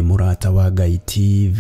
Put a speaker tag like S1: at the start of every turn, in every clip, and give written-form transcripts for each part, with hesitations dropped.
S1: Nĩ Mũrata wa Ngai TV.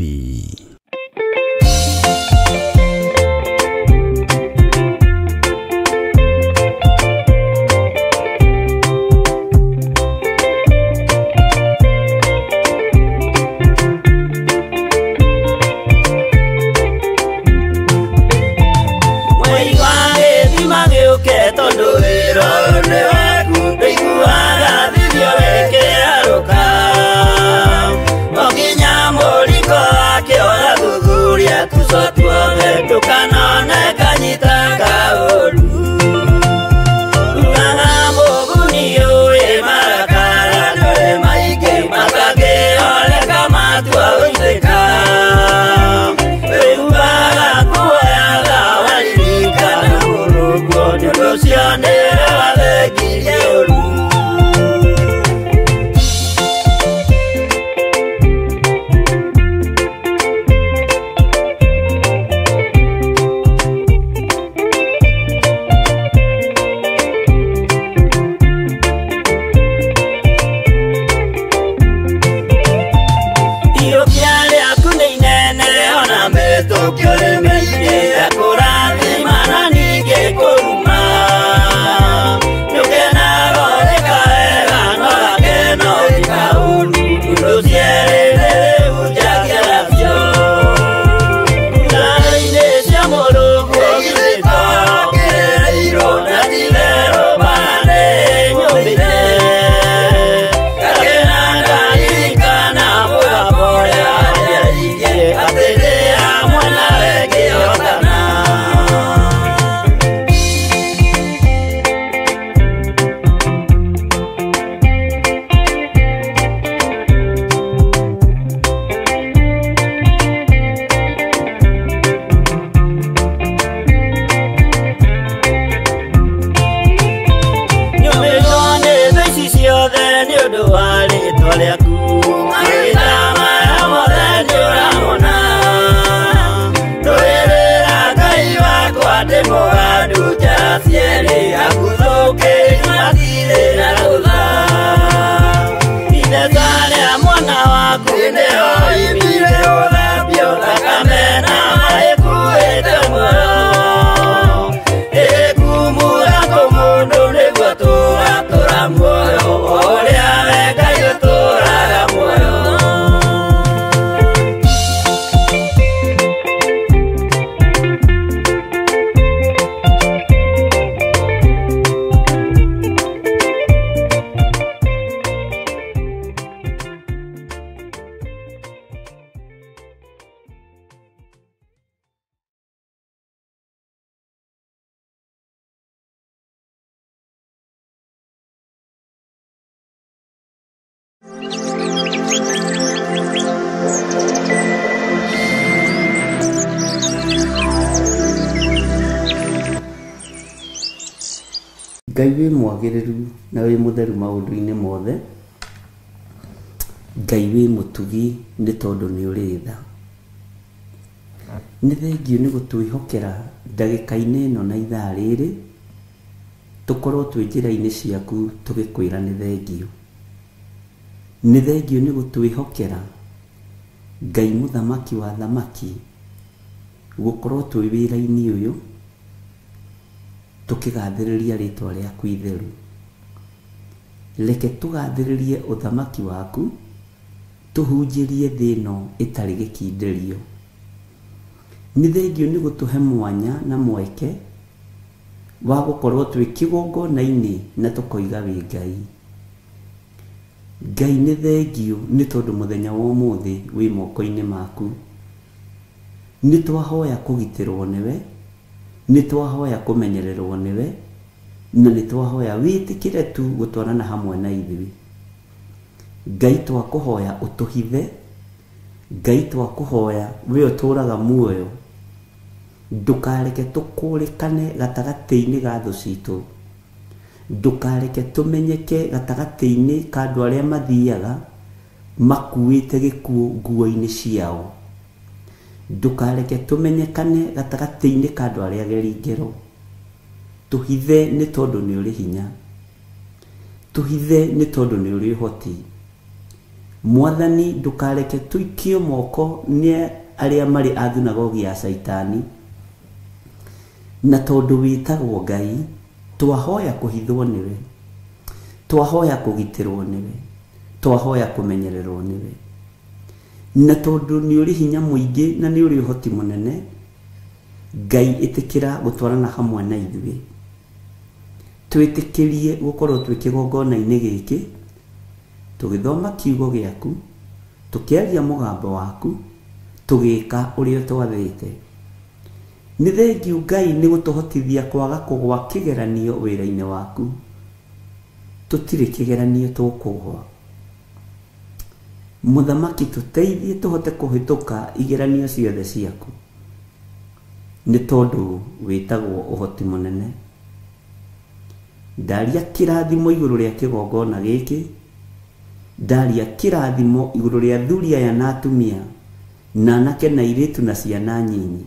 S2: Ngai wĩ mwagĩrĩru na wĩ mũtheru maũndũ-inĩ mothe. Ngai wĩ mũtugi nĩ tondũ nĩ ũrĩ tha. Nĩ thengiũ nĩ gũtwĩhokera ndagĩka-inĩ ĩno na ithaa rĩrĩ tũkorwo twĩ njĩra-inĩ ciaku tũgĩkwĩra nĩ thengiũ. Nĩ thengiũ nĩ gũtwĩhokera Ngai mũthamaki wa thamaki gũkorwo twĩ wĩra-inĩ ũyũ tukigathĩrĩria rĩtwa rĩaku itheru. Reke tugathĩrĩrie ũthamaki waku tũhunjĩrie thĩ ĩno ĩtarĩ gĩkindĩrio. Nĩ thengiũ nĩ gũtũhe mwanya na mweke wa gũkorwo twĩ kĩgongona-inĩ na tũkoiga wĩ Ngai. Ngai nĩ thengiũ nĩ tondũ mũthenya wa ũmũthĩ wĩ moko-inĩ maku. Nĩ twahoya kũgitĩrwo nĩwe, nĩ twahoya kũmenyererwo nĩwe, na nĩ twahoya wĩtĩkĩre tu gũtwarana hamwe na ithuĩ. Ngai twakũhoya ũtũhithe, Ngai twakũhoya we ũtũũraga muoyo, ndũkareke tũkũrĩkane gatagatĩ-inĩ ga thũ citũ, ndũkareke tũmenyeke gatagatĩ-inĩ ka andũ arĩa mathiaga makuĩte gĩkuũ nguo-inĩ ciao, ndũkareke tũmenyekane gatagatĩ-inĩ ka andũ arĩa ageri ngero. Tũhithe nĩ tondũ nĩ ũrĩ hinya, tũhithe nĩ tondũ nĩ ũrĩ ũhoti. Mwathani ndũkareke tũikio moko nĩ arĩa marĩ a thunagogi ya Caitani. Na tondũ wĩtagwo Ngai, twahoya kũhithwo nĩwe, twahoya kũgitĩrwo nĩwe, twahoya kũmenyererwo nĩwe. Na tondũ nĩ ũrĩ hinya mũingĩ na nĩ ũrĩ ũhoti mũnene, Ngai ĩtĩkĩra gũtwarana hamwe na ithuĩ. Twĩtĩkĩrie gũkorwo twĩ kĩgongona-inĩ gĩkĩ, tũgĩthoma kiugo gĩaku, tũkĩaria mũgambo waku, tũgĩka ũrĩa ũtwathĩte. Nĩ thengiũ Ngai nĩ gũtũhotithia kwaga kũgwa kĩgeranio wĩra-inĩ waku. Tũtirĩ kĩgeranio tũkũgwa. Mũthamaki tũteithie tũhote kũhĩtũka igeranio ciothe ciaku, nĩ tondũ wĩtagwo ũhoti mũnene. Ndaria kĩrathimo igũrũ rĩa kĩgongona gĩkĩ, ndaria kĩrathimo igũrũ rĩa athuri aya na atumia, na anake na airĩtu na ciana nyinyi,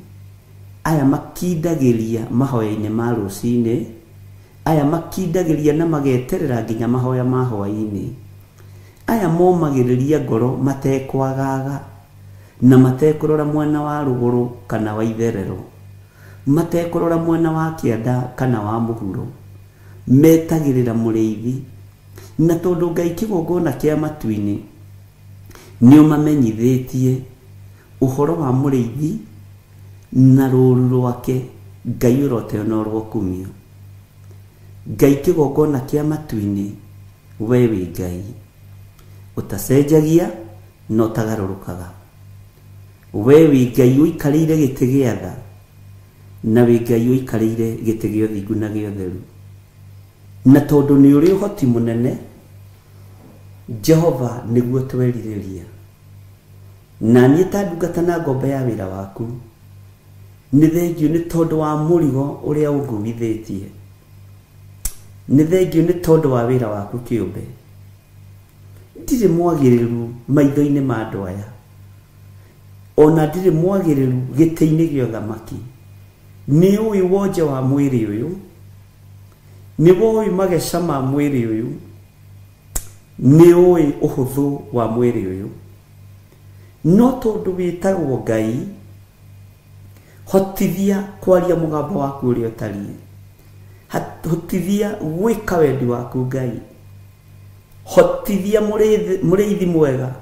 S2: aya makindagĩria mahoya-inĩ ma rũcinĩ, aya makindagĩria na mageterera nginya mahoya ma hwaĩ-inĩ, aya momagĩrĩria ngoro matekwagaga na matekũrora mwena wa rũgũrũ kana wa itherero, matekũrora mwena wa kĩanda kana wa mũhuro, metagĩrĩra mũrĩithi. Na tondũ Ngai kĩgongona kĩa matu-inĩ nĩ ũmamenyithĩtie ũhoro wa mũrĩithi na rũũru rwake, Ngai ũroteo na ũrokumio. Ngai kĩgongona kĩa matu-inĩ, we wĩ Ngai ũtacenjagia na ũtagarũrũkaga. We wĩ Ngai ũikarĩire gĩtĩ gĩa tha, na wĩ Ngai ũikarĩire gĩtĩ gĩa ũthingu na gĩa ũtheru. Na tondũ nĩ ũrĩ ũhoti mũnene, Jehova nĩguo twerirĩria. Na niĩ ta ndungata na ngombo ya wĩra waku, nĩ thengiũ nĩ tondũ wa mũrigo ũrĩa ũnguithĩtie, nĩ thengiũ nĩ tondũ wa wĩra waku kĩũmbe. Ndirĩ mwagĩrĩru maitho-inĩ ma andũ aya, ona ndirĩ mwagĩrĩru gĩtĩ-inĩ gĩa ũthamaki. Nĩ ũĩ wonje wa mwĩrĩ ũyũ, nĩ woĩ mageca ma mwĩrĩ ũyũ, nĩ ũĩ ũhũthũ wa mwĩrĩ ũyũ. No tondũ wĩtagwo Ngai, hotithia kwaria mũgambo waku ũrĩa ũtariĩ, hotithia gwĩka wendi waku Ngai, hotithia mũrĩithi mwega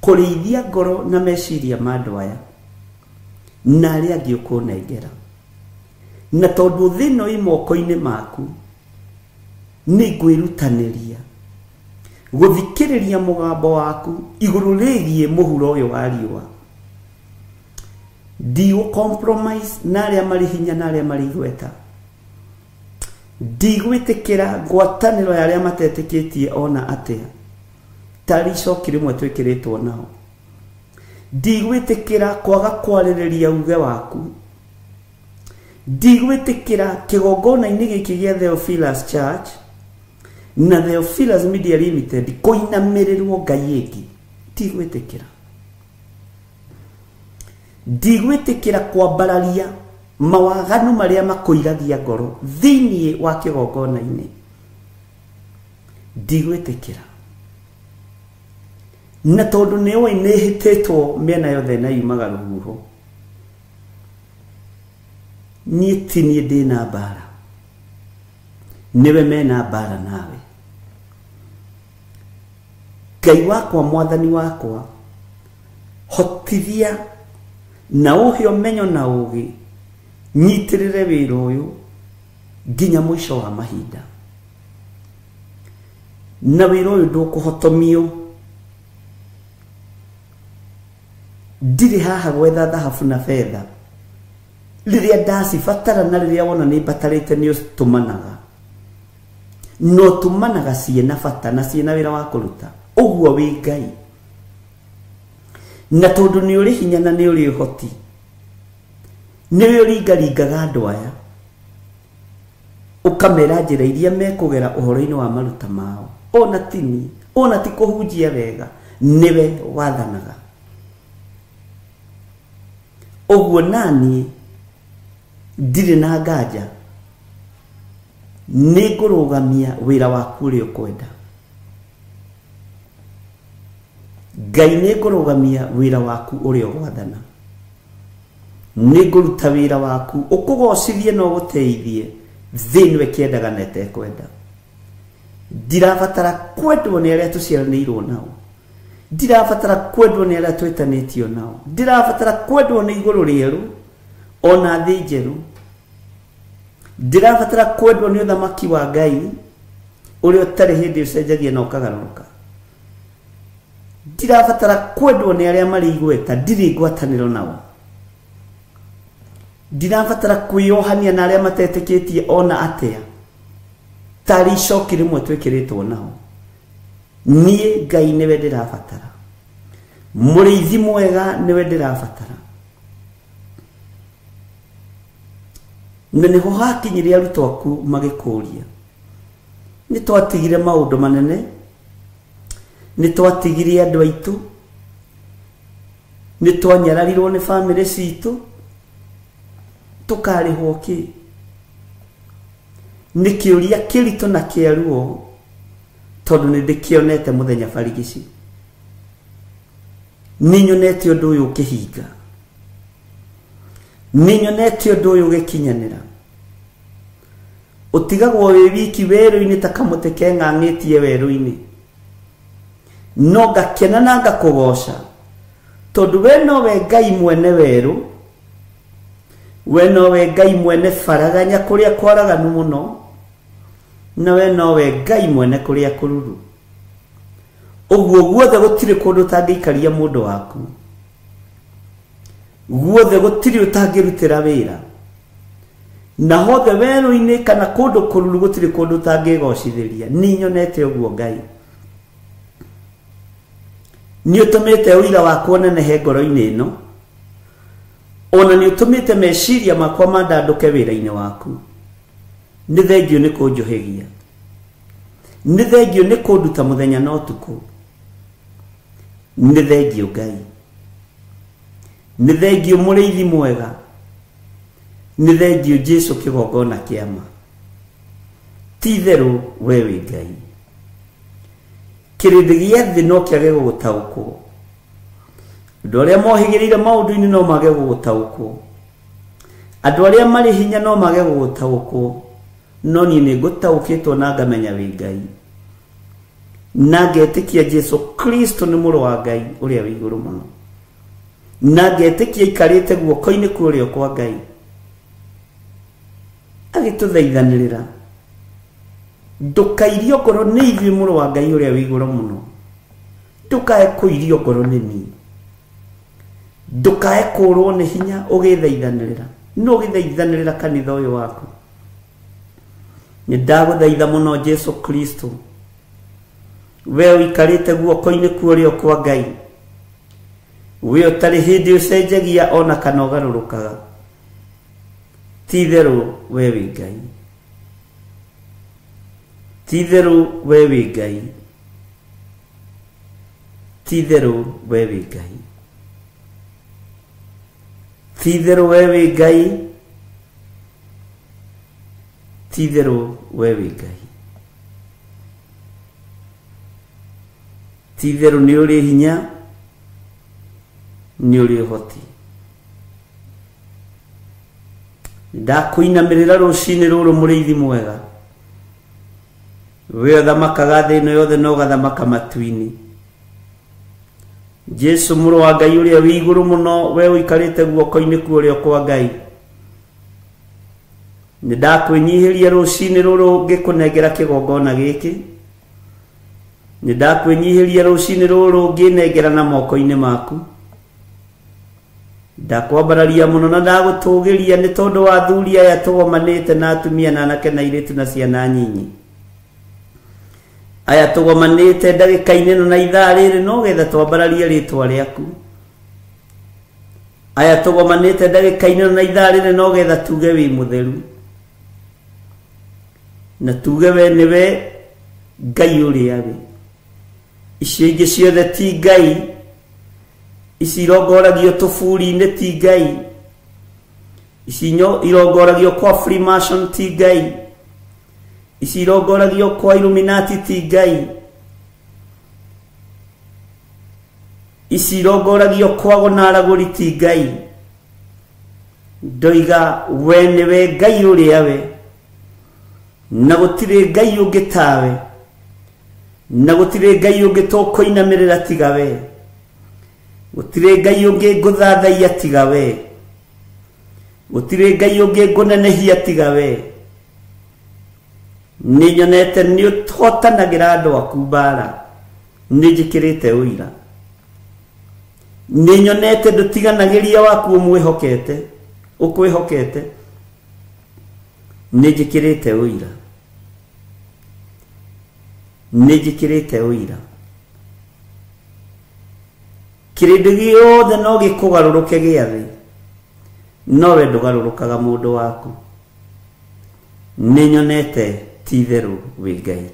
S2: kũrĩithia ngoro na meciria ma andũ aya na arĩa angĩ ũkũnengera. Na tondũ thĩ ĩno ĩ moko-inĩ maku, nĩ ngwĩrutanĩria gũthikĩrĩria mũgambo waku igũrũ rĩgiĩ mũhuro ũyũ wa riũa. Ndigũ compromise na arĩa marĩ hinya na arĩa marĩ igweta. Ndigwĩtĩkĩra ngwatanĩro ya arĩa matetĩkĩtie ona atĩa, tarĩ icoki rĩmwe twĩkĩrĩtwo nao. Ndigwĩtĩkĩra kwaga kwarĩrĩria uge waku. Ndigwĩtĩkĩra kĩgongona-inĩ gĩkĩ gĩa Theophilus Church na Theophilus Media Limited kũinamĩrĩrwo Ngai ĩngĩ. Ndigwĩtĩkĩra. Ndigwĩtĩkĩra kwambararia mawaganu marĩa makũiragia ngoro thĩinĩ wa kĩgongona-inĩ. Ndigwĩtĩkĩra. Na tondũ nĩ ũĩ nĩ hĩtĩtwo mĩena yothe na yumaga rũhuho, niĩ ti niĩ ndĩna mbara, nĩwe mena mbara nawe. Ngai wakwa, mwathani wakwa, hotithia na ũhe ũmenyo na ũũgĩ, nyitĩrĩre wĩra ũyũ nginya mũico wa mahinda. Na wĩra ũyũ ndũkũhotomio. Ndirĩ haha gwetha thahabu na betha, rĩrĩa ndacibatara na rĩrĩa wona nĩ mbatarĩte nĩ ũtũmanaga, no tũmanaga ciĩna bata na ciĩna wĩra wa kũruta. Ũguo wĩ Ngai. Na tondũ nĩ ũrĩ hinya na nĩ ũrĩ ũhoti, nĩwe ũringaringaga andũ aya, ũkamera njĩra iria mekũgera ũhoro-inĩ wa maruta mao. Ona tini, ona ti kũhunjia wega, nĩwe wathanaga. Ũguo naniĩ ndirĩ na nganja, nĩ ngũrũgamia wĩra waku ũrĩa ũkwenda. Ngai nĩ ngũrũgamia wĩra waku ũrĩa ũgwathana, nĩ ngũruta wĩra waku ũkũgocithie na ũgũteithie thĩ ĩno ĩkĩendaga na ĩtekwenda. Ndirabatara kwendwo nĩ arĩa tũciaranĩirwo nao, ndirabatara kwendwo nĩ arĩa twĩtanĩtio nao, ndirabatara kwendwo nĩ igũrũ rĩerũ ona thĩ njerũ, ndirabatara kwendwo nĩ ũthamaki wa Ngai ũrĩa ũtarĩ hĩndĩ ũcenjagia na ũkagarũrũka. Ndirabatara kwendwo nĩ arĩa marĩ igweta, ndirĩ ngwatanĩro nao. Ndirabatara kwĩyohania na arĩa matetĩkĩtie ona atĩa, tarĩ icoki rĩmwe twĩkĩrĩtwo nao. Niĩ Ngai nĩwe ndĩrabatara, mũrĩithi mwega nĩwe ndĩrabatara. Na nĩho hakinyire arutwo aku magĩkũria, nĩ twatigire maũndũ manene, nĩ twatigire andũ aitũ, nĩ twanyararirwo nĩ bamĩrĩ citũ, tũkarĩhwo kĩ? Nĩ kĩũria kĩritũ na kĩa ruo, tondũ nĩ ndĩkĩonete mũthenya barigici. Nĩ nyonete ũndũ ũyũ ũkĩhinga, nĩ nyonete ũndũ ũyũ ũgĩkinyanĩra. Ũtigagwo wĩ wiki werũ-inĩ ta kamũtĩ keng'ang'ĩtie werũ-inĩ, no ngakena na ngakũgoca tondũ we nowe Ngai mwene werũ, we nowe Ngai mwene baraganya kũrĩa kwaraganu mũno, na we nowe Ngai mwene kũrĩa kũruru. Ũguo guothe gũtirĩ kũndũ ũtangĩikaria mũndũ waku, guothe gũtirĩ ũtangĩrutĩra wĩra, na hothe werũ-inĩ kana kũndũ kũruru gũtirĩ kũndũ ũtangĩgocithĩria. Nĩ nyonete ũguo Ngai. Nĩ ũtũmĩte ũira wakwa ũnenehe ngoro-inĩ ĩno, ona nĩ ũtũmĩte meciria makwa mandandũke wĩra-inĩ waku. Nĩ thengio nĩ kũnjũhĩgia, nĩ thengio nĩ kũnduta mũthenya na ũtukũ. Nĩ thengio Ngai, nĩ thengio mũrĩithi mwega, nĩ thengio Jesu kĩgongona kĩama. Ti itherũ we wĩ Ngai. Kĩrĩndĩ gĩa thĩ no kĩage gũgũtaũkwo, andũ arĩa mohĩgĩrĩire maũndũ-inĩ no mage gũgũtaũkwo, andũ arĩa marĩ hinya no mage gũgũtaũkwo, no niĩ nĩ ngũtaũkĩtwo na ngamenya wĩ Ngai, na ngetĩkia Jesu Kristo nĩ mũrũ wa Ngai ũrĩa wĩ igũrũ mũno, na ngetĩkia aikarĩte guoko-inĩ kwa ũrĩo kwa Ngai agĩtũthaithanĩrĩra. Ndũkairio ngoro nĩ ithuĩ mũrũ wa Ngai ũrĩa wĩ igũrũ mũno, ndũkae kũirio ngoro nĩ niĩ, ndũkae kũrwo nĩ hinya ũgĩthaithanĩrĩra. No ũgĩthaithanĩrĩra kanitha ũyũ waku. Nĩ ndagũthaitha mũno Jesu Kristo, we ũikarĩte guoko-inĩ kwa ũrĩo kwa Ngai, we ũtarĩ hĩndĩ ũcenjagia ona kana ũgarũrũkaga. Ti itherũ we wĩ Ngai, ti itherũ we wĩ Ngai, ti itherũ we wĩ Ngai, ti itherũ we wĩ Ngai, ti itherũ we wĩ Ngai. Ti itherũ nĩ ũrĩ hinya, nĩ ũrĩ ũhoti. Ndakũinamĩrĩra rũcinĩ rũrũ mũrĩithi mwega, we ũthamakaga thĩ ĩno yothe na ũgathamaka matu-inĩ. Jesu mũrũ wa Ngai ũrĩa wĩ igũrũ mũno, we ũikarĩte guoko-inĩ kwa ũrĩo kwa Ngai, nĩ ndakwĩnyihĩria rũcinĩ rũrũ ngĩkũnengera kĩgongona gĩkĩ. Nĩ ndakwĩnyihĩria rũcinĩ rũrũ ngĩnengera na moko-inĩ maku. Ndakwambararia mũno na ndagũtũgĩria nĩ tondũ wa athuri aya tũgomanĩte na atumia na anake na airĩtu na ciana nyinyi. Aya tũgomanĩte ndagĩka-inĩ ĩno na ithaa rĩrĩ no getha twambararie rĩtwa rĩaku. Aya tũgomanĩte ndagĩka-inĩ ĩno na ithaa rĩrĩ no getha tuge wĩ mũtheru, na tuge we nĩwe Ngai ũrĩa wĩ. Icio ingĩ ciothe ti Ngai, ici irongoragio tũburi-inĩ ti Ngai, ici irongoragio kwa Freemason ti Ngai, ici irongoragio kwa Illuminati ti Ngai. Ici irongoragio kwago na aragũri ti Ngai. Ndoiga we nĩwe Ngai ũrĩa we, na gũtirĩ Ngai ũngĩ tawe, na gũtirĩ Ngai ũngĩ tũkũinamĩrĩra tiga we, gũtirĩ Ngai ũngĩ ngũthathaiya tiga we, gũtirĩ Ngai ũngĩ ngũnenehia tiga we. Nĩ nyonete nĩ ũhotanagĩra andũ aku mbara, nĩ njĩkĩrĩte ũira. Nĩ nyonete ndũtiganagĩria waku ũmwĩhokete, ũkwĩhokete, nĩ njĩkĩrĩte ũira, nĩ njĩkĩrĩte ũira. Kĩrĩndĩ gĩothe no gĩkũgarũrũke gĩa thĩ, no we ndũgarũrũkaga mũndũ waku. Nĩ nyonete ti itherũ wĩ Ngai.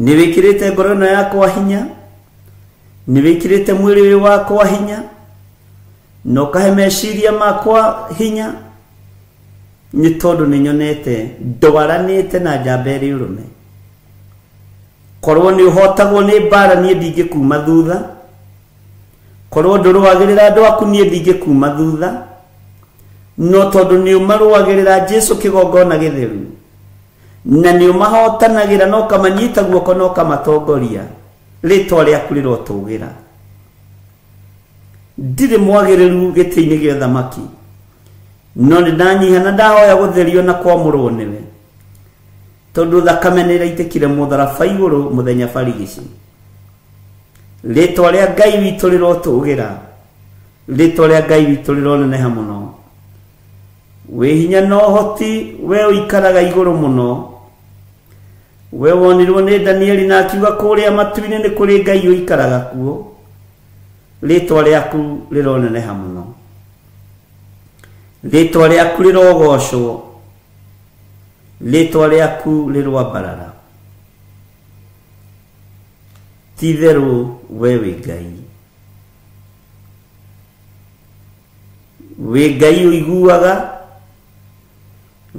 S2: Nĩ wĩkĩrĩte ngoro ĩno yakwa hinya, nĩ wĩkĩrĩte mwĩrĩ ũyũ wakwa hinya, na ũkahe meciria makwa hinya, nĩ tondũ nĩ nyonete ndwaranĩte na njamba ĩrĩ ũrũme. Korwo nĩ ũhotagwo nĩ mbara niĩ ndingĩkuma thutha, korwo ndũrũagĩrĩra andũ aku niĩ ndingĩkuma thutha, no tondũ nĩ ũmarũagĩrĩra Jesu kĩgongona gĩtheru, na nĩ ũmahotanagĩra na ũkamanyita guoko na ũkamatongoria, rĩtwa rĩaku rĩrotũgĩra. Ndirĩ mwagĩrĩru gĩtĩ-inĩ gĩa ũthamaki, no nĩ ndanyiha na ndahoya gũtherio na kwamũrwo nĩwe, tondũ thakame nĩ ĩraitĩkire mũtharaba igũrũ mũthenya barigici. Rĩtwa rĩa Ngai witũ rĩrotũgĩra, rĩtwa rĩa Ngai witũ rĩroneneha mũno. Wĩ hinya na ũhoti, we ũikaraga igũrũ mũno. We wonirwo nĩ Danieli na akiuga kũrĩa matu-inĩ nĩ kũrĩ Ngai ũikaraga kuo. Rĩtwa rĩaku rĩroneneha mũno, rĩtwa rĩaku rĩrogocwo, rĩtwa rĩaku rĩroambarara. Ti itherũ we wĩ Ngai, wĩ Ngai ũiguaga,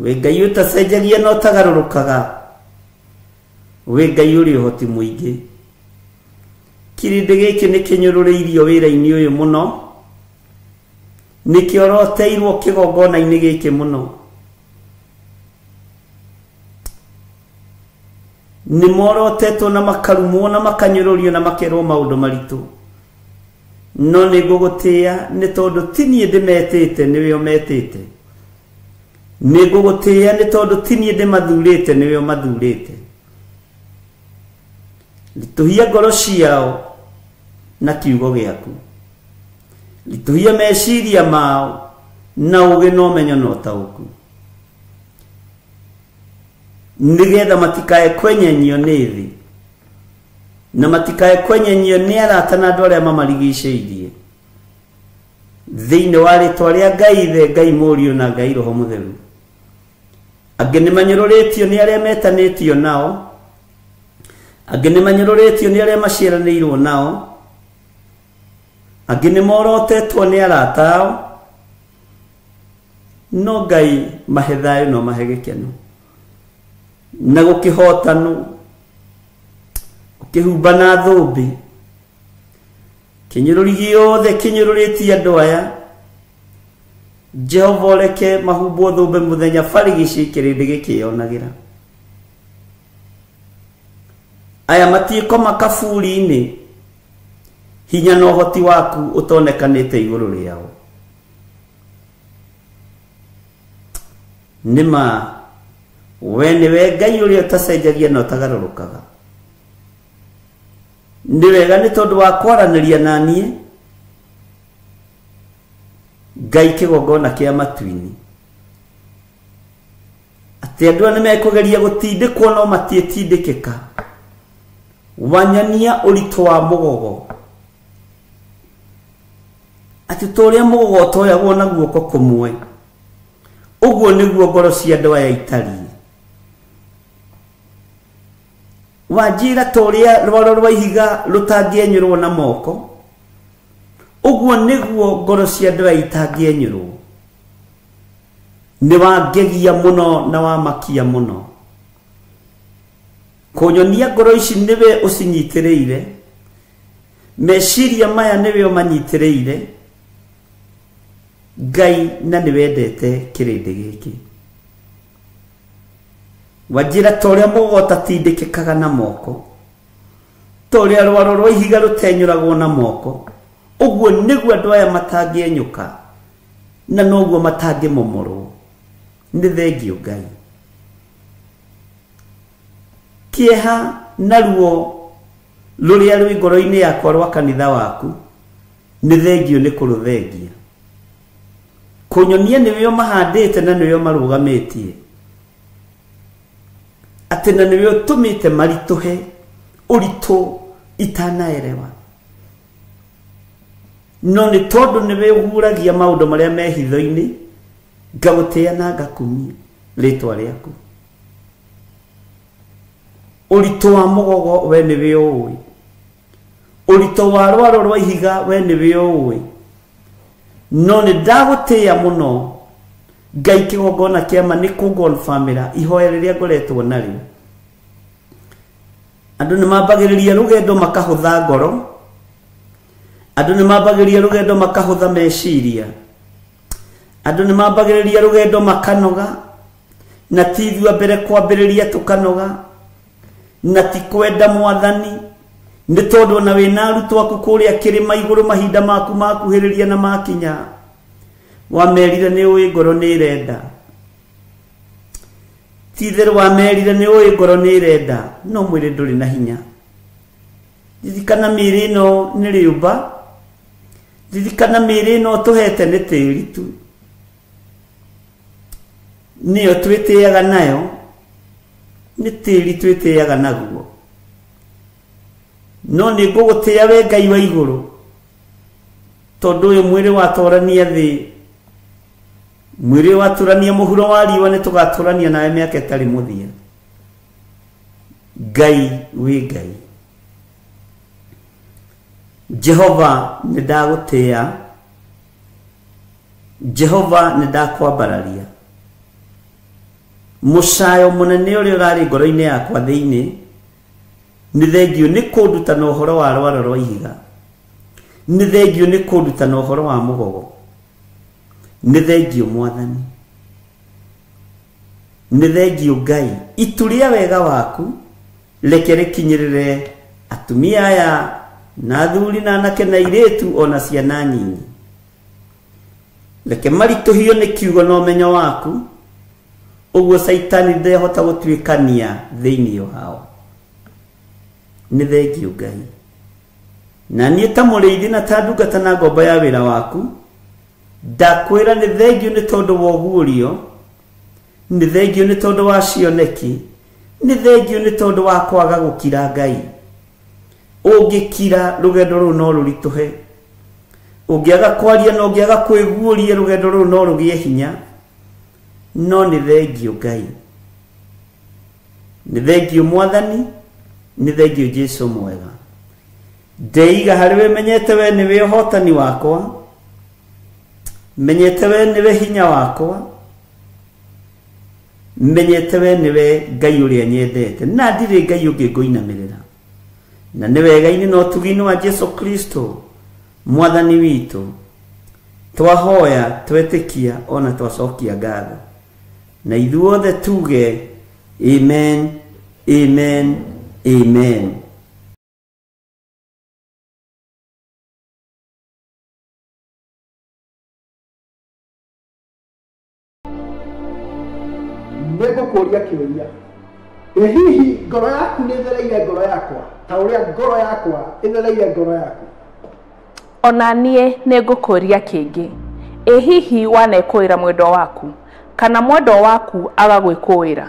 S2: wĩ Ngai ũtacenjagia na ũtagarũrũkaga, wĩ Ngai ũrĩ ũhoti mũingĩ. Kĩrĩndĩ gĩkĩ nĩ kĩnyũrũrĩirio wĩra-inĩ ũyũ mũno, nĩ kĩoroteirwo kĩgongona-inĩ gĩkĩ mũno. Nĩ morotetwo na makarumwo na makanyũrũrio na makerwo maũndũ maritũ, no nĩ ngũgũtĩĩa nĩ tondũ ti niĩ ndĩmetĩte, nĩwe ũmetĩte. Nĩ ngũgũtĩĩa nĩ tondũ ti niĩ ndĩmathurĩte, nĩwe ũmathurĩte. Ritũhia ngoro ciao na kiugo gĩaku, ritũhia meciria mao na ũũgĩ na ũmenyo na ũtaũku, nĩgetha matikae kwenyenyio nĩ thĩ, na matikae kwenyenyio nĩ arata na andũ arĩa mamarigicĩirie. Thĩinĩ wa rĩtwa rĩa Ngai Ithe, Ngai Mũriũ na Ngai Roho Mũtheru. Angĩ nĩ manyũrũrĩtio nĩ arĩa metanĩtio nao, angĩ nĩ manyũrũrĩtio nĩ arĩa maciaranĩirwo nao, angĩ nĩ morotetwo nĩ arata ao, no Ngai mahe thayũ no mahe gĩkeno na gũkĩhotanwo, ũkĩhumba na thũmbĩ. Kĩnyũrũri gĩothe kĩnyũrũrĩtie andũ aya, Jehova ũreke mahumbwo thũmbĩ mũthenya barigici kĩrĩndĩ gĩkĩyonagĩra. Aya matiĩkoma kaburi-inĩ, hinya na ũhoti waku ũtonekanĩte igũrũ rĩao. Nĩma we nĩwe Ngai ũrĩa ũtacenjagia na ũtagarũrũkaga. Nĩ wega nĩ tondũ wa kwaranĩria na niĩ, Ngai kĩgongona kĩa matu-inĩ, atĩ andũ aya nĩmekũgeria gũtindĩkwo no matiĩtindĩkĩka. Wanyonia ũritũ wa mũgogo, atĩ ta ũrĩa mũgogo ũtoyagwo na guoko kũmwe, ũguo nĩguo ngoro cia andũ aya itariĩ. Wanjĩra ta ũrĩa rwaro rwa ihiga rũtangĩenyũrwo na moko, ũguo nĩguo ngoro cia andũ aya itangĩenyũrwo. Nĩ wangegia mũno na wamakia mũno. Kũnyonia ngoro ici nĩwe ũcinyitĩrĩire, Meciria maya nĩwe ũmanyitĩrĩire Ngai, na nĩwendete kĩrĩndĩ gĩkĩ. Wanjĩra ta ũrĩa mũgogo ũtatindĩkĩkaga na moko, ta ũrĩa rwaro rwa ihiga rũtenyũragwo na moko, ũguo nĩguo andũ aya matangĩenyũka na noguo matangĩmomorwo. Nĩ thengio Ngai. Kĩeha na ruo rũrĩa rwĩ ngoro-inĩ yakwa rwa kanitha waku, nĩ thengio nĩ kũrũthengia. Kũnyonia nĩwe ũmahandĩte na nĩwe ũmarũgamĩtie, atĩ na nĩwe ũtũmĩte maritũhe ũritũ itanaerewa. No nĩ tondũ nĩwe ũguũragia maũndũ marĩa me hitho-inĩ, ngagũtĩĩa na ngakumia rĩtwa rĩaku. Ũritũ wa mũgogo we nĩwe ũũĩ, ũritũ wa rwaro rwa ihiga we nĩwe ũũĩ. No nĩ ndagũtĩĩa mũno Ngai, kĩgongona kĩama nĩ kũngonbamĩra ihoya rĩrĩa ngoretwo narĩo. Andũ nĩ mambagĩrĩria rũgendo makahũtha ngoro, andũ nĩ mambagĩrĩria rũgendo makahũtha meciria, andũ nĩ mambagĩrĩria rũgendo makanoga, na ti ithuĩ a mbere kwambĩrĩria tũkanoga, na ti kwenda Mwathani, nĩ tondũ ona wĩna arutwo aku kũrĩa kĩrĩma igũrũ mahinda maku makuhĩrĩria na makinya, wamerire nĩ ũĩ ngoro nĩ ĩrenda. Ti itherũ wamerire nĩ ũĩ ngoro nĩ ĩrenda, no mwĩrĩ ndũrĩ na hinya. Ririkana mĩĩrĩ ĩno nĩ rĩũmba, ririkana mĩĩrĩ ĩno tũhete nĩ tĩri tu, nĩyo twĩtĩaga nayo, nĩ tĩri twĩtĩaga naguo. No nĩ ngũgũtĩĩa we Ngai wa igũrũ, tondũ ũyũ mwĩrĩ watũrania thĩ, mwĩrĩ watũrania mũhuro wa riũa, nĩ tũgatũrania nawe mĩaka ĩtarĩ mũthia. Ngai wĩ Ngai. Jehova nĩ ndagũtĩĩa, Jehova nĩ ndakwambararia. Mũcayo mũnene ũrĩa ũrarĩ ngoro-inĩ yakwa thĩinĩ, nĩ thengio nĩ kũnduta na ũhoro wa rwaro rwa ihiga, nĩ thengio nĩ kũnduta na ũhoro wa mũgogo, nĩ thengio Mwathani, nĩ thengio Ngai. Itu rĩa wega waku reke rĩkinyĩrĩre atumia aya na athuri na anake na airĩtu ona ciana nyinyi. Reke maritũhio nĩ kiugo na ũmenyo waku, ũguo Caitani ndehota gũtuĩkania thĩinĩ wao. Nĩ thengio Ngai. Na niĩ ta mũrĩithi na ta ndungata na ngombo ya wĩra waku, ndakwĩra nĩ thengio nĩ tondũ wa ũguũrio, nĩ thengio nĩ tondũ wa cioneki, nĩ thengio nĩ tondũ wa kwaga gũkira Ngai. Ũngĩkira rũgendo rũu no rũritũhe, ũngĩaga kwaria na ũngĩaga kwĩguũria rũgendo rũu no rũgĩe hinya. No nĩ thengio Ngai, nĩ thengio Mwathani, nĩ thengio Jesu mwega. Ndeiga harĩ we, menyete we nĩwe ũhotani wakwa, menyete we nĩwe hinya wakwa, menyete we nĩwe Ngai ũrĩa nyendete, na ndirĩ Ngai ũngĩ ngũinamĩrĩra. Na nĩ wega-inĩ na ũtugi-inĩ wa Jesu Kristo Mwathani witũ, twahoya twetĩkia ona twacokia ngatho, na ithuothe tuge amen, amen, amen.
S3: Nĩngũkũria kĩũria, ĩ hihi ngoro yaku nĩ ĩthereire ngoro yakwa ta ũrĩa ngoro yakwa ĩthereire ngoro yaku?
S4: Ona niĩ nĩngũkũria kĩngĩ, ĩ hihi wanekũĩra mwendwa waku kana mwendwa waku agagwĩkũĩra?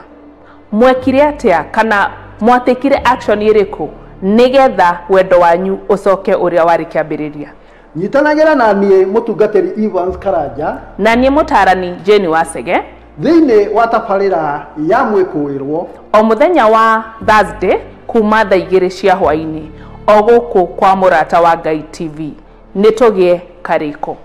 S4: Mwekire atĩa kana mwatĩkire action ĩrĩkũ nĩgetha wendo wanyu ũcoke ũrĩa warĩ kĩambĩrĩria?
S3: Nyitanagĩra na niĩ mũtungatĩri Evans Karanja
S4: na niĩ mũtarani Jane Wacege
S3: thĩinĩ wa tabarĩra ya mwĩkũĩrwo
S4: o mũthenya wa Thursday kuma thaa 2 cia hwaĩ-inĩ o gũkũ kwa Mũrata wa Ngai TV. Nĩ tũgĩe karĩko.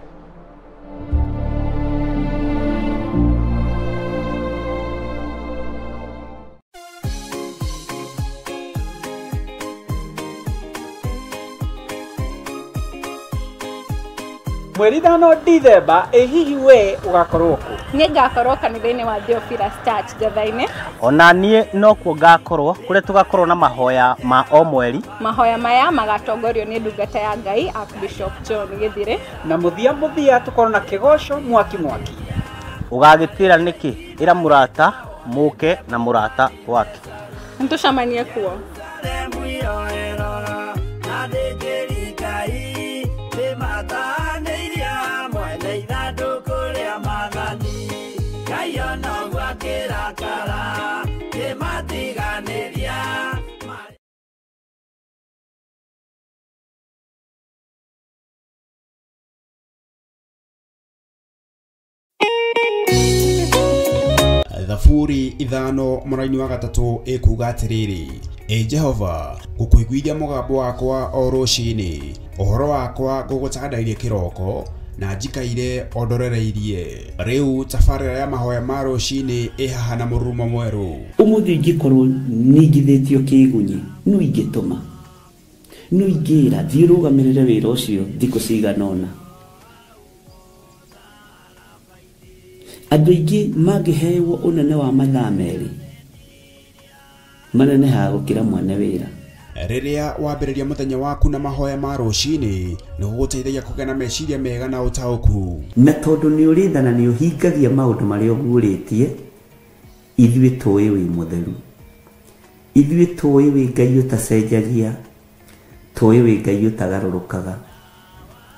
S5: Mweri 5 Dithemba, ĩ hihi we ũgakorwo kũ?
S6: Niĩ ngakorwo kanitha-inĩ wa Theophilus Church Njetha-inĩ.
S7: Ona niĩ nokuo ngakorwo, kũrĩa tũgakorwo na mahoya ma o mweri.
S6: Mahoya maya magatongorio nĩ ndungata ya Ngai Archbishop John Githire.
S5: Na mũthia mũthia tũkorwo na kĩgoco mwaki mwaki.
S7: Ũgagĩtĩra nĩkĩ? Ĩra mũrata mũke na mũrata wake.
S6: Nĩtũcemanie kuo.
S8: Thaburi 5 mũraini wa 3 ĩkuga atĩrĩrĩ, ĩ Jehova, ngũkũiguithia mũgambo wakwa o rũcinĩ, ũhoro wakwa ngũgũtandairie kĩroko, na njikaire o ndorereirie. Rĩu tabarĩra ya mahoya ma rũcinĩ ĩ haha na mũrurumo mwerũ.
S2: Ũmũthĩ ingĩkorwo ningithĩtio kĩgunyi, no ingĩtũma, no ingĩra thiĩ ũrũgamĩrĩre wĩra ũcio thikũ cigana ũna. Andũ aingĩ mangĩhewo ũnene wa mathaa 2 manenehaga gũkĩra mwene wĩra.
S8: Rĩrĩa wambĩrĩria mũthenya waku na mahoya ma rũcinĩ, nĩ gũgũteithagia kũgĩa na meciria mega na ũtaũku.
S2: Na tondũ nĩ ũrĩ tha na nĩ ũhingagia maũndũ marĩa ũguũrĩtie, ithuĩ tũĩ wĩ mũtheru, ithuĩ tũĩ wĩ Ngai ũtacenjagia, tũĩ wĩ Ngai ũtagarũrũkaga.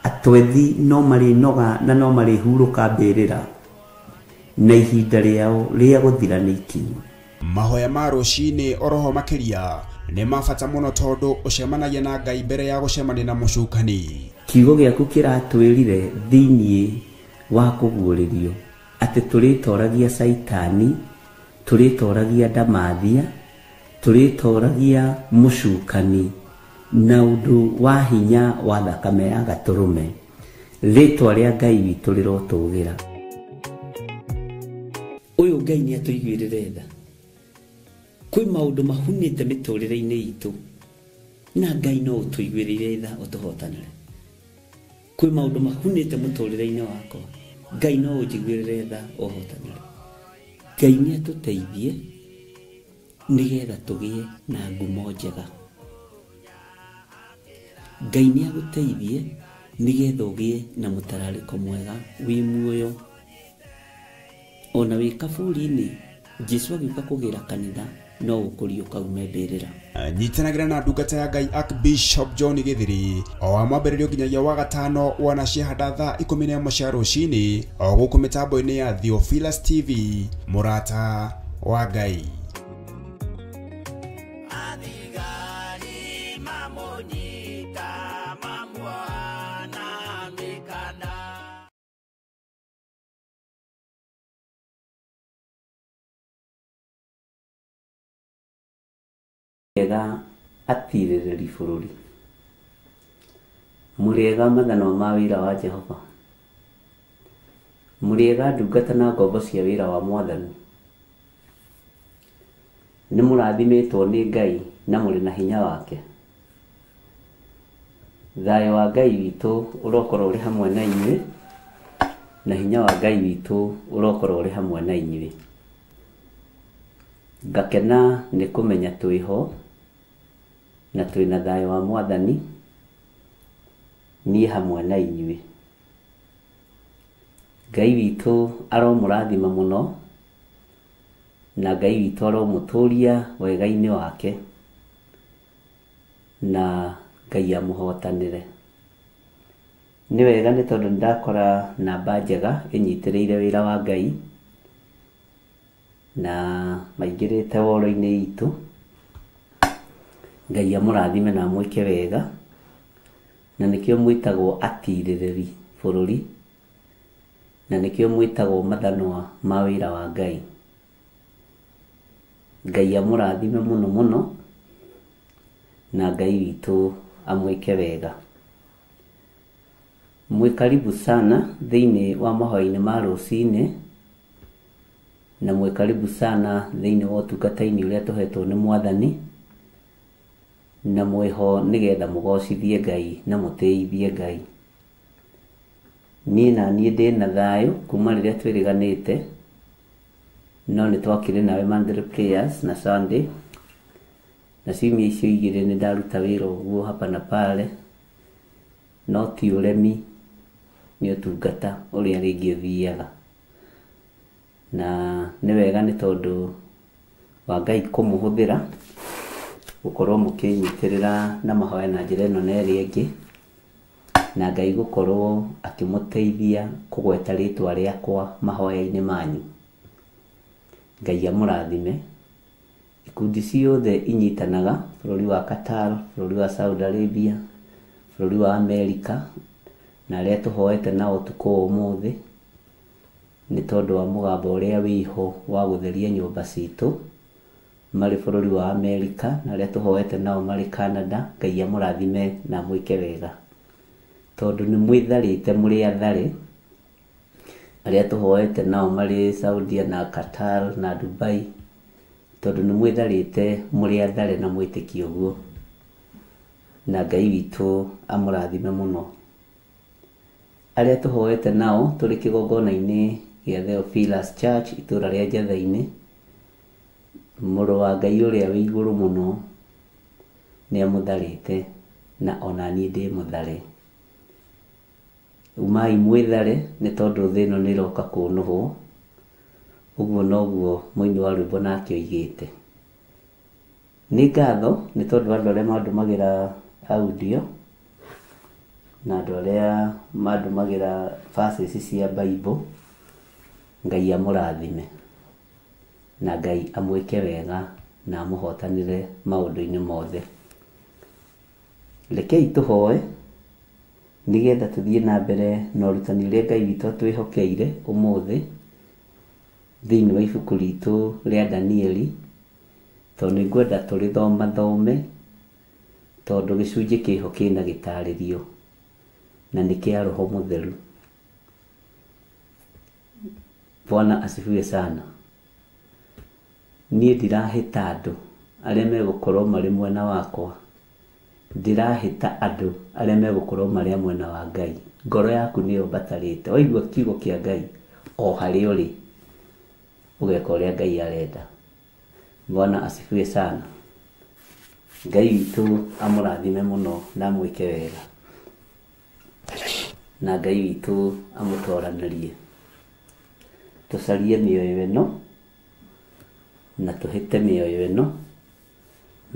S2: Atwethi no marĩnoga na no marĩhurũka mbĩrĩra, na ihinda rĩao rĩa gũthira nĩ ikinyu.
S8: Mahoya ma rũcinĩ oroho makĩria nĩ ma bata mũno tondũ ũcemanagia na Ngai mbere ya gũcemania na mũcukani.
S2: Kiugo gĩaku kĩratwĩrire thĩiniĩ wa kũguũrĩrio atĩ tũrĩtoragia Caitani, tũrĩtoragia ndamathia, tũrĩtoragia mũcukani na ũndũ wa hinya wa thakame ya gatũrũme. Rĩtwa rĩa Ngai witũ rĩrotũgĩra. Ũyũ Ngai nĩ atũiguĩrĩre tha. Kwĩ maũndũ mahunĩte mĩtũrĩre-inĩ itũ, na Ngai no ũtũiguĩrĩre tha ũtũhotanĩre. Kwĩ maũndũ mahunĩte mũtũrĩre-inĩ wakwa, Ngai no ũnjiguĩrĩre tha ũhotanĩre. Ngai nĩ atũteithie nĩgetha tũgĩe na ngumo njega. Ngai nĩ agũteithie nĩgetha ũgĩe na mũtararĩko mwega wĩ muoyo. Ona wĩ kaburi-inĩ, Jesũ agĩũka kũgĩra kanitha no ũkũriũka ume mbĩrĩra.
S8: Nyitanagĩra na ndungata ya Ngai Archbishop John Githiri o wa mwambĩrĩrio nginyagia wa gatano wana ciahanda thaa 11 cia rũcinĩ o gũkũ mĩtambo-inĩ ya Theophilus TV, mũrata wa Ngai.
S2: Mũrĩega atirĩrĩri bũrũri, mũrĩega mathanwa ma wĩra wa Jehova, mũrĩega ndungata na ngombo cia wĩra wa Mwathani. Nĩ mũrathimĩtwo nĩ Ngai na mũrĩ na hinya wake. Thayũ wa Ngai witũ ũrokorwo ũrĩ hamwe na inyuĩ, na hinya wa Ngai witũ ũrokorwo ũrĩ hamwe na inyuĩ. Ngakena nĩ kũmenya twĩho na twĩna thayũ wa Mwathani, niĩ hamwe na inyuĩ. Ngai witũ aromũrathima mũno, na Ngai witũ aromũtũria wega-inĩ wake, na Ngai amũhotanĩre. Nĩ wega nĩ tondũ nĩndakora namba njega ĩnyitĩrĩire wĩra wa Ngai, na maingĩrĩte woro-inĩ itũ. Ngai amũrathime na amwĩke wega, na nĩkĩo mwĩtagwo atirĩrĩri bũrũri, na nĩkĩo mwĩtagwo mathanwa ma wĩra wa Ngai. Ngai amũrathime mũno mũno, na Ngai witũ amwĩke wega. Mwĩ karibu sana thĩinĩ wa mahoya-inĩ ma rũcinĩ, na mwĩ karibu sana thĩinĩ wa ũtungata-inĩ ũrĩa tũhetwo nĩ Mwathani, na mwĩho nĩgetha mũgocithie Ngai na mũtĩithie Ngai. Niĩ na niĩ ndĩna thayũ kuma rĩrĩa twĩrĩganĩte, no nĩ twakĩrĩ nawe monthly prayers na Sunday, na ciumia icio igĩrĩ nĩ ndaruta wĩra ũguo hapa na pale, no ti ũremi, nĩ ũtungata ũrĩa rĩngĩ ũthiaga. Na nĩ wega nĩ tondũ wa Ngai kũmũhũthĩra gũkorwo mũkĩnyitĩrĩra na mahoya na njĩra ĩno na ĩrĩa ĩngĩ, na Ngai gũkorwo akĩmũteithia kũgweta rĩtwa rĩakwa mahoya-inĩ manyu. Ngai amũrathime. Ikundi ciothe inyitanaga, bũrũri wa Qatar, bũrũri wa Saudi Arabia, bũrũri wa America, na arĩa tũhoete nao ũtukũ wa ũmũthĩ, nĩ tondũ wa mũgambo ũrĩa wĩho wa gũtheria nyũmba citũ marĩ bũrũri wa America, na arĩa tũhoete nao marĩ Canada. Ngai amũrathime na amwĩke wega, tondũ nĩ mwĩtharĩte mũrĩ athare. Arĩa tũhoete nao marĩ Saudia na Qatar na Dubai, tondũ nĩ mwĩtharĩte mũrĩ athare na mwĩtĩkie ũguo, na Ngai witũ amũrathime mũno. Arĩa tũhoete nao tũrĩ kĩgongona-inĩ gĩa Theophilus Church itũra rĩa Njatha-inĩ, mũrũ wa Ngai ũrĩa wĩ igũrũ mũno nĩ amũtharĩte, na ona niĩ ndĩ mũthare. Umai mwĩthare, nĩ tondũ thĩ ĩno nĩ ĩroka kũnũhwo. Ũguo noguo mũini wa rwĩmbo nake oigĩte. Nĩ ngatho nĩ tondũ andũ arĩa mandũmagĩra audio na andũ arĩa mandũmagĩra verses cia Bible, Ngai amũrathime na Ngai amwĩke wega na amũhotanĩre maũndũ-inĩ mothe. Rekei tũhoe nĩgetha tũthiĩ na mbere na ũrutani ũrĩa Ngai witũ atwĩhokeire ũmũthĩ thĩinĩ wa ibuku ritũ rĩa Danieli, tondũ nĩ ngwenda tũrĩthomathome, tondũ gĩcunjĩ kĩho kĩna gĩtarĩrio na nĩ kĩa Roho Mũtheru. Bwana asifiwe sana. Niĩ ndirahĩta andũ arĩa megũkorwo marĩ mwena wakwa, ndirahĩta andũ arĩa megũkorwo marĩ a mwena wa Ngai. Ngoro yaku nĩyo mbatarĩte. Waigua kiugo kĩa Ngai o harĩa ũrĩ, ũgeka ũrĩa Ngai arenda. Bwana asifiwe sana. Ngai witũ amũrathime mũno na amwĩke wega, na Ngai witũ amũtoranĩrie. Tũcarie mĩoyo ĩno na tũhĩte mĩoyo ĩno,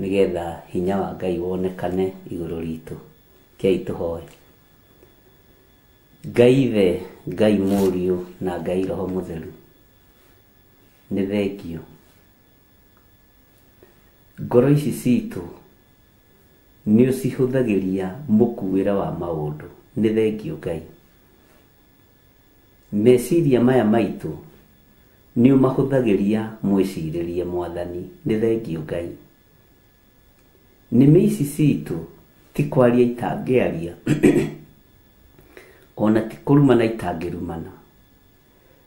S2: nĩgetha hinya wa Ngai wonekane igũrũ ritũ. Kei tũhoe. Ngai Ithe, Ngai Mũriũ na Ngai Roho Mũtheru, nĩ thengio. Ngoro ici citũ nĩ ũcihũthagĩria mũkuĩre wa maũndũ. Nĩ thengio Ngai. Meciria maya maitũ nĩ ũmahũthagĩria mwĩcirĩrie Mwathani. Nĩ thengio Ngai. Nĩmĩ ici citũ ti kwaria itangĩaria, ona ti kũrumana itangĩrumana,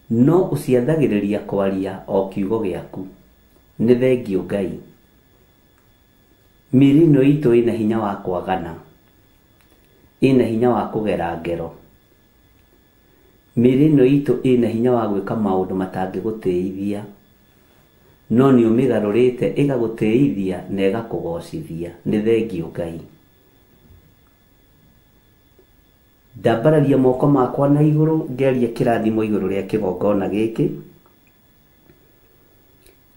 S2: no ũciathagĩrĩria kwaria o kiugo gĩaku. Nĩ thengio Ngai. Mĩĩrĩ ĩno itũ ĩna hinya wa kwagana, ĩna hinya wa kũgera ngero. Mĩĩrĩ ĩno itũ ĩna hinya wa gwĩka maũndũ matangĩgũtĩithia, no nĩ ũmĩgarũrĩte ĩgagũtĩithia na ĩgakũgocithia. Nĩ thengio Ngai. Ndambararia moko makwa na igũrũ ngĩaria kĩrathimo igũrũ rĩa kĩgongona gĩkĩ,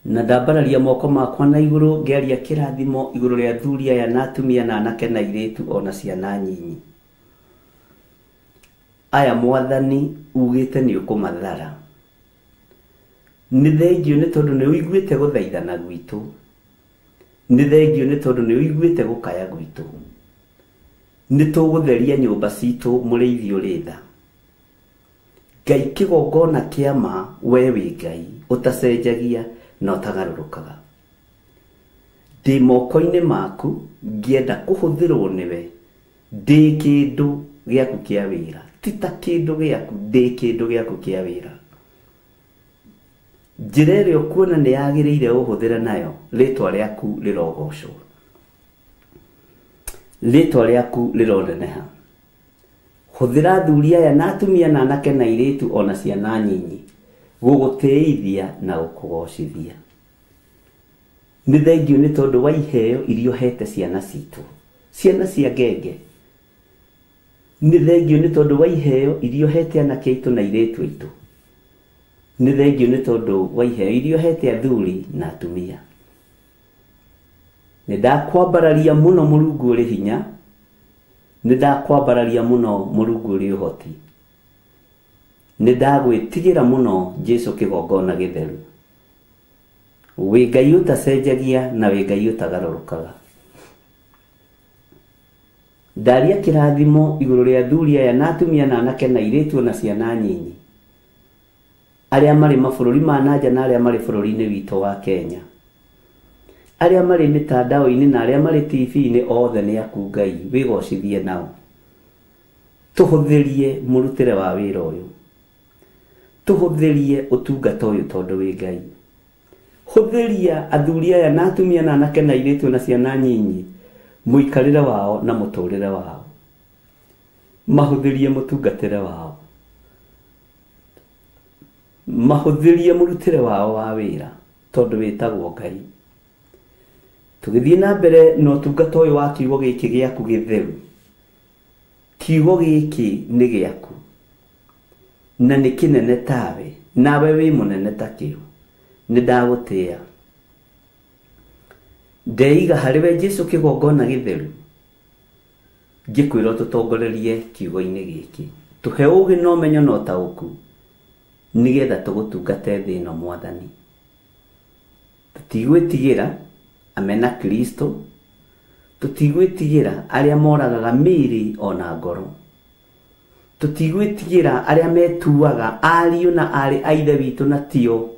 S2: na ndambararia moko makwa na igũrũ ngĩaria kĩrathimo igũrũ rĩa athuri aya na atumia na anake na airĩtu ona ciana nyinyi. Aya Mwathani ugĩte nĩ ũkũmathara. Nĩ thengio nĩ tondũ nĩ ũiguĩte gũthaithana gwitũ. Nĩ thengio nĩ tondũ nĩ ũiguĩte gũkaya gwitũ. Nĩ tũgũtheria nyũmba citũ mũrĩithi ũrĩ tha. Ngai kĩgongona kĩa ma, we wĩ Ngai ũtacenjagia na ũtagarũrũkaga. Ndĩ moko-inĩ maku ngĩenda kũhũthĩrwo nĩwe, ndĩ kĩndũ gĩaku kĩa wĩra, ti ta kĩndũ gĩaku, ndĩ kĩndũ gĩaku kĩa wĩra. Njĩra ĩrĩa ũkuona nĩ yagĩrĩire ũhũthĩre nayo, rĩtwa rĩaku rĩrogocwo, rĩtwa rĩaku rĩroneneha. Hũthĩra athuri aya na atumia na anake na airĩtu ona ciana nyinyi gũgũtĩithia na gũkũgocithia. Nĩ thengiũ nĩ tondũ wa iheo iria ũhete ciana citũ, ciana cia ngenge. Nĩ thengiũ nĩ tondũ wa iheo iria ũhete anake aitũ na airĩtu aitũ. Nĩ thengiũ nĩ tondũ wa iheo iria ũhete athuri na atumia. Nĩ ndakwambararia mũno Mũrungu ũrĩ hinya, nĩ ndakwambararia mũno Mũrungu ũrĩ ũhoti. Nĩ ndagwĩtigĩra mũno Jesũ kĩgongona gĩtheru. Wĩ Ngai ũtacenjagia na wĩ Ngai ũtagarũrũkaga. Ndaria kĩrathimo igũrũ rĩa athuri aya na atumia na anake na airĩtu na ciana nyinyi, arĩa marĩ mabũrũri ma nanja na arĩa marĩ bũrũri-inĩ witũ wa Kenya, arĩa marĩ mĩtandao-inĩ na arĩa marĩ TV-inĩ, othe nĩ aku Ngai, wĩgocithie nao. Tũhũthĩrie mũrutĩre wa wĩra ũyũ, tũhũthĩrie ũtungata ũyũ tondũ wĩ Ngai. Hũthĩria athuri aya na atumia na anake na airĩtu na ciana nyinyi mũikarĩre wao na mũtũrĩre wao, mahũthĩrie mũtungatĩre wao, mahũthĩrie mũrutĩre wao wa wĩra tondũ wĩtagwo Ngai. Tũgĩthiĩ na mbere na ũtungata ũyũ wa kiugo gĩkĩ gĩaku gĩtheru. Kiugo gĩkĩ nĩ gĩaku na nĩ kĩnene tawe, nawe wĩ mũnene takĩo. Nĩ ndagũtĩĩa, ndeiga harĩ we Jesũ kĩgongona gĩtheru, ngĩkwĩra ũtũtongorerie kiugo-inĩ gĩkĩ, tũhe ũũgĩ na ũmenyo na ũtaũku, nĩgetha tũgũtungate thĩ ĩno Mwathani. Tũtigwĩtigĩra amena Kristo, tũtigwĩtigĩra arĩa moragaga mĩĩrĩ ona ngoro, tũtigwĩtigĩra arĩa metuaga ariũ na aarĩ a Ithe witũ na tio,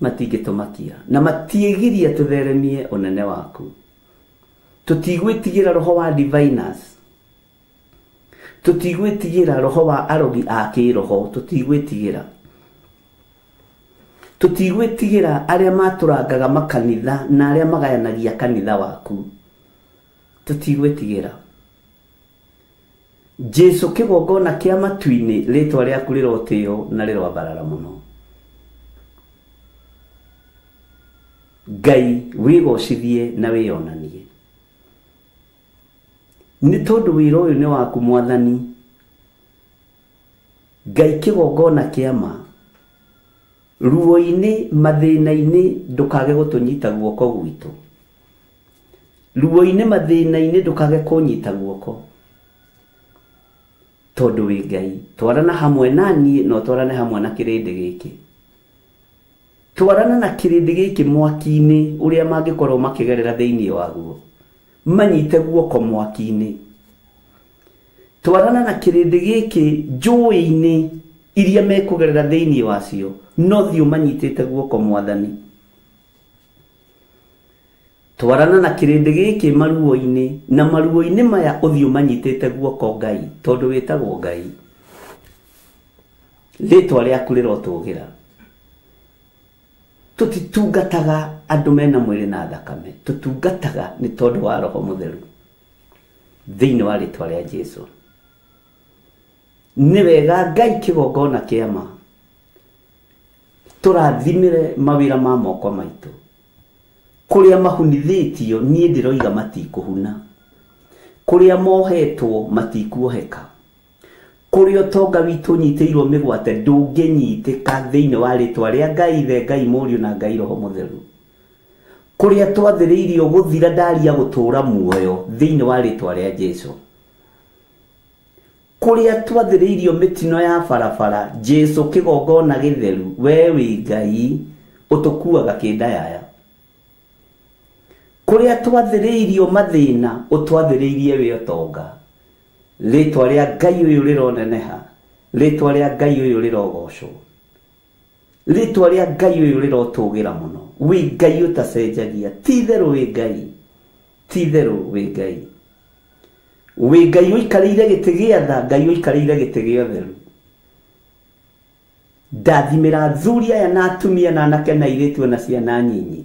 S2: matingĩtũmakia na matiĩgiria tũtheremie ũnene waku. Tũtigwĩtigĩra roho wa diviners, tũtigwĩtigĩra roho wa arogi a kĩroho, tũtigwĩtigĩra. Tũtigwĩtigĩra arĩa matũrangaga makanitha na arĩa magayanagia kanitha waku, tũtigwĩtigĩra. Jesũ kĩgongona kĩa matu-inĩ, rĩtwa rĩaku rĩrotĩo na rĩroambarara mũno. Ngai wĩgocithie na wĩyonanie, nĩ tondũ wĩra ũyũ nĩ waku Mwathani. Ngai kĩgongona kĩa ma, ruo-inĩ mathĩna-inĩ ndũkage gũtũnyita guoko gwitũ, ruo-inĩ mathĩna-inĩ ndũkage kũnyita guoko, tondũ wĩ Ngai. Twarana hamwe na niĩ na ũtwarane hamwe na kĩrĩndĩ gĩkĩ, twarana na kĩrĩndĩ gĩkĩ mwaki-inĩ ũrĩa mangĩkorwo makĩgerera thĩinĩ waguo, manyite guoko mwaki-inĩ. Twarana na kĩrĩndĩ gĩkĩ njũĩ-inĩ iria mekũgerera thĩinĩ wacio, no thiĩ ũmanyitĩte guoko Mwathani. Twarana na kĩrĩndĩ gĩkĩ maruo-inĩ, na maruo-inĩ maya ũthiĩ ũmanyitĩte guoko Ngai, tondũ wĩtagwo Ngai. Rĩtwa rĩaku rĩrotũgĩra. Tũtitungataga andũ mena mwĩrĩ na thakame, tũtungataga nĩ tondũ wa Roho Mũtheru thĩinĩ wa rĩtwa rĩa Jesũ. Nĩ wega Ngai kĩgongona kĩa ma, tũrathimĩre mawĩra ma moko maitũ. Kũrĩa mahunithĩtio niĩ ndĩroiga matikũhuna, kũrĩa mohetwo matikuoheka, kũrĩa ũtonga witũ ũnyitĩirwo mĩgwate ndũngĩnyitĩka thĩinĩ wa rĩtwa rĩa Ngai Ithe, Ngai Mũriũ na Ngai Roho Mũtheru. Kũrĩa twathĩrĩirio gũthira ndaria gũtũũra muoyo thĩinĩ wa rĩtwa rĩa Jesũ. Kũrĩa twathĩrĩirio mĩtino ya barabara, Jesũ kĩgongona gĩtheru, we wĩ Ngai ũtũkuaga kĩndayaya. Kũrĩa twathĩrĩirio mathĩna, ũtwathĩrĩirie wĩ ũtonga. Rĩtwa rĩa Ngai ũyũ rĩroneneha, rĩtwa rĩa Ngai ũyũ rĩrogocwo, rĩtwa rĩa Ngai ũyũ rĩrotũgĩra mũno. Wĩ Ngai ũtacenjagia, ti itherũ wĩ Ngai, ti itherũ wĩ Ngai. Wĩ Ngai ũikarĩire gĩtĩ gĩa tha, Ngai ũikarĩire gĩtĩ gĩa ũtheru. Ndathimĩra athuri aya na atumia na anake na airĩtu na ciana nyinyi,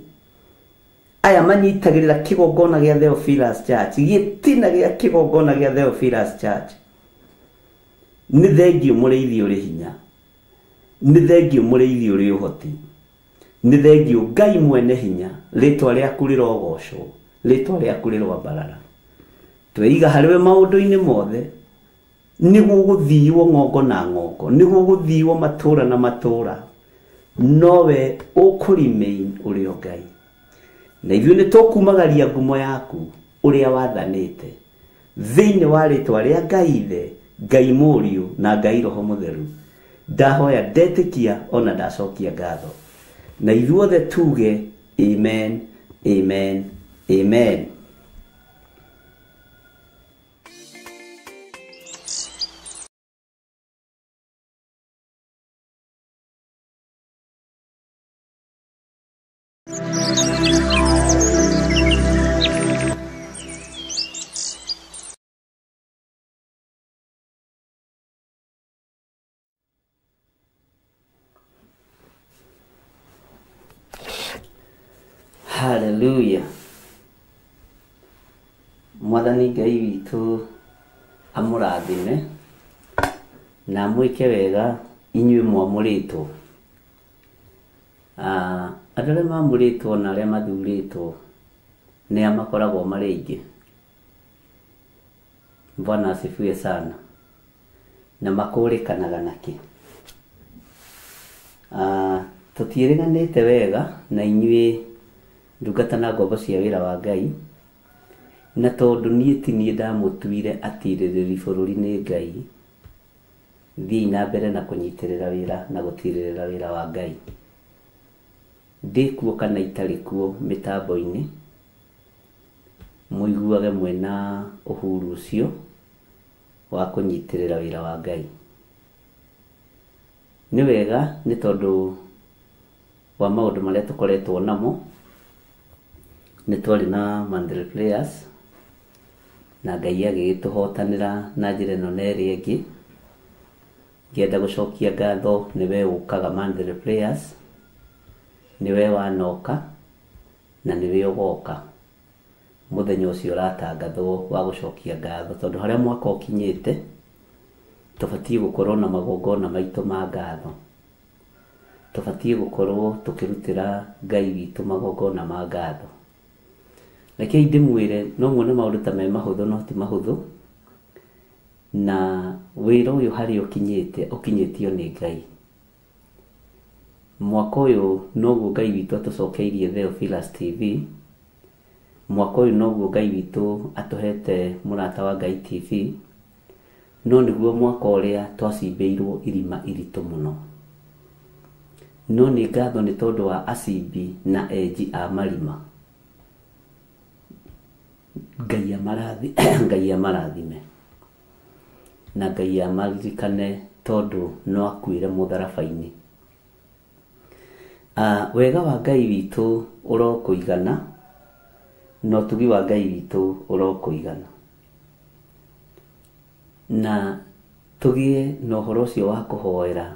S2: aya manyitagĩrĩra kĩgongona gĩa Theophilus Church, gĩtina gĩa kĩgongona gĩa Theophilus Church. Nĩ thengiũ mũrĩithi ũrĩ hinya, nĩ thengiũ mũrĩithi ũrĩ ũhoti, nĩ thengiũ Ngai mwene hinya, rĩtwa rĩaku rĩrogocwo, rĩtwa rĩaku rĩroambarara. Tweiga harĩwe maũndũ-inĩ mothe, nĩguo gũthiiwo ng'ongo na ng'ongo, nĩguo gũthiiwo matũũra na matũũra, nowe ũkũremain ũrĩ o Ngai. Na ithuĩ nĩ tũkumagaria ngumo yaku ũrĩa wathanĩte thĩinĩ wa rĩtwa rĩa Ngai Ithe, Ngai Mũriũ na Ngai Roho Mũtheru. Ndahoya ndetĩkia ona ndacokia ngatho, na ithuothe tuge amen, amen, amen. Hallelujah. Mwathani Ngai witũ amũrathime na amwĩke wega inyuĩ mwamũrĩtwo. Andũ arĩa mamũrĩtwo na arĩa mathurĩtwo nĩ a makoragwo marĩ aingĩ. Bwana asifiwe sana. Na makũrĩkanaga nakĩ? Tũtiĩrĩganĩte wega na inyuĩ ndungata na ngombo cia wĩra wa Ngai, na tondũ niĩ ti niĩ ndamũtuire atirĩrĩri bũrũri nĩ Ngai, thiĩi na mbere na kũnyitĩrĩra wĩra na gũtirĩrĩra wĩra wa Ngai. Ndĩ kuo kana itarĩ kuo mĩtambo-inĩ, mũiguage mwĩna ũhuru ũcio wa kũnyitĩrĩra wĩra wa Ngai. Nĩ wega nĩ tondũ wa maũndũ marĩa tũkoretwo namo, nĩ twarĩ na Mandela Players na Ngai agĩgĩtũhotanĩra na njĩra ĩno na ĩrĩa ĩngĩ. Ngĩenda gũcokia ngatho nĩwe ũkaga Mandela Players, nĩwe wanoka na nĩwe ũgoka mũthenya ũcio ũratangathwo wa gũcokia ngatho, tondũ harĩa mwaka ũkinyĩte tũbatiĩ gũkorwo na magongona maitũ ma ngatho, tũbatiĩ gũkorwo tũkĩrutĩra Ngai witũ magongona ma ngatho. Rekei ndĩmwĩre no muone maũndũ ta me mahũthũ no ti mahũthũ, na wĩra ũyũ harĩa ũkinyĩte ũkinyĩtio nĩ Ngai. Mwaka ũyũ noguo Ngai witũ atũcokeirie Theophilus TV, mwaka ũyũ noguo Ngai witũ atũhete Mũrata wa Ngai TV, no nĩguo mwaka ũrĩa twacimbĩirwo irima iritũ mũno. No nĩ ngatho nĩ tondũ wa acimbi na enji a marima. Ngai amarathime na Ngai amaririkane tondũ no akuĩre mũtharaba-inĩ. Wega wa Ngai witũ ũrokũigana na ũtugi wa Ngai witũ ũrokũigana, na tũgĩe na ũhoro ũcio wa kũhoera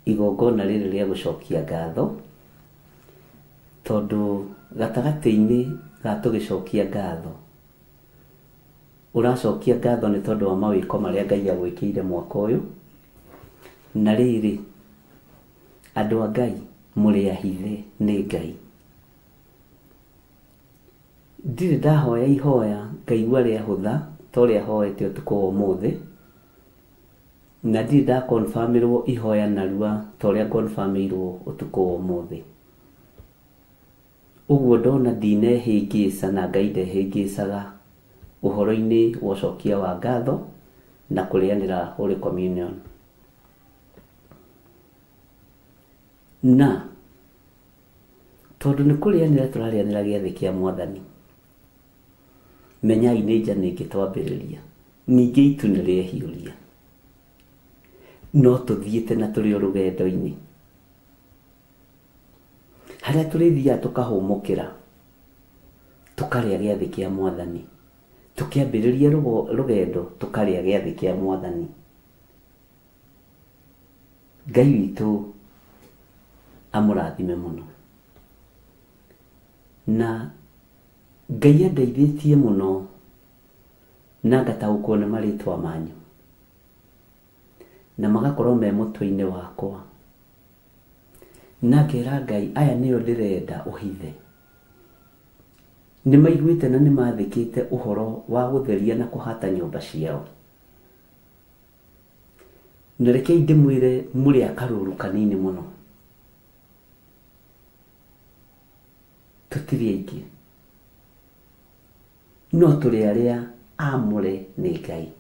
S2: igongona rĩrĩ rĩa gũcokia ngatho, tondũ gatagatĩ-inĩ ga tũgĩcokia ngatho, ũracokia ngatho nĩ tondũ wa mawĩko marĩa Ngai agwĩkĩire mwaka ũyũ. Na rĩrĩ, andũ a Ngai mũrĩ ahithe nĩ Ngai. Ndirĩ ndahoya ihoya ngaigua rĩahũtha ta ũrĩa hoete ũtukũ wa ũmũthĩ, na ndirĩ ndakonfirmĩrwo ihoya narua ta ũrĩa ngonfirmĩirwo ũtukũ wa ũmũthĩ. Ũguo ndona ndinehĩngĩca na Ngai ndehĩngĩcaga ũhoro-inĩ wa ũcokia wa ngatho na kũrĩanĩra Holy Communion. Na tondũ nĩ kũrĩanĩra tũrarĩanĩra gĩathĩ kĩa Mwathani, menyai nĩ njana ĩngĩ twambĩrĩria, ningĩ itu nĩ rĩehiũria, no tũthiĩte na tũrĩ o rũgendo-inĩ harĩa tũrĩthiaga tũkahũmũkĩra, tũkarĩa gĩathĩ kĩa Mwathani, tũkĩambĩrĩria rũgendo tũkarĩa gĩathĩ kĩa Mwathani. Ngai witũ amũrathime mũno, na Ngai andeithĩtie mũno na ngataũkwo nĩ marĩtwa manyu. Na magakorwo me mũtwe-inĩ wakwa. Na ngera Ngai aya nĩo ndĩrenda ũhithe. Nĩ maiguĩte na nĩ mathĩkĩte ũhoro wa gũtheria na kũhata nyũmba ciao. Na rekei ndĩmwĩre mũrĩ a karũũru kanini mũno. Tũtirĩ aingĩ. No tũrĩ arĩa aamũre nĩ Ngai.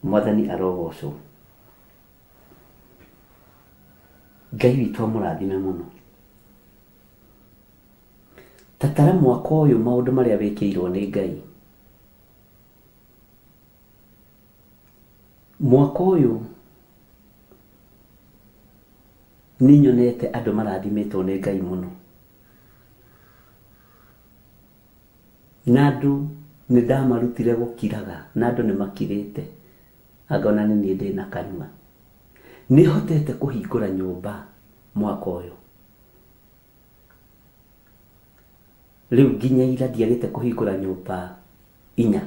S2: Mwathani arogocwo. Ngai witũ amũrathime mũno. Tatara mwaka ũyũ maũndũ marĩa wĩkĩirwo nĩ Ngai. Mwaka ũyũ nĩ nyonete andũ marathimĩtwo nĩ Ngai mũno. Na andũ nĩ ndamarutire gũkiraga, na andũ nĩ makirĩte. Angona nĩ niĩ ndĩna kanua. Nĩ hotete kũhingũra nyũmba mwaka ũyũ. Rĩu nginya ira ndiagĩte kũhingũra nyũmba inya.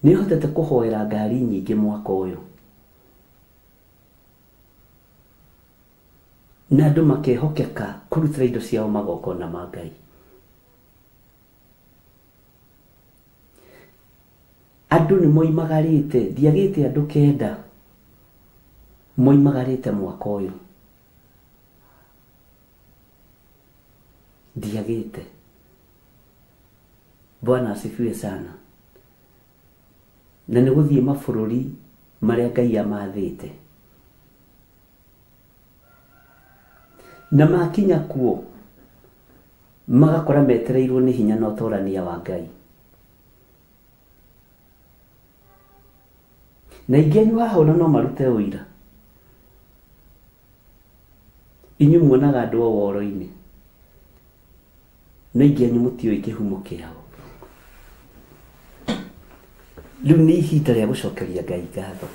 S2: Nĩ hotete kũhoera ngari nyingĩ mwaka ũyũ. Na andũ makehokeka kũrutĩra indo ciao magongona ma Ngai. Andũ nĩ moimagarĩte, ndiagĩte andũ 9 moimagarĩte mwaka ũyũ. Ndiagĩte. Bwana asifiwe sana. Na nĩ gũthiĩ mabũrũri marĩa Ngai amathĩte. Na makinya kuo magakora metereirwo nĩ hinya na ũtorania wa Ngai. Na ingĩ anyu haha ona no marute ũira. Inyuĩ muonaga andũ o woro-inĩ. No ingĩ anyu mũtiũĩ kĩhumo kĩao. Rĩu nĩ ihinda rĩa gũcokeria Ngai ngatho.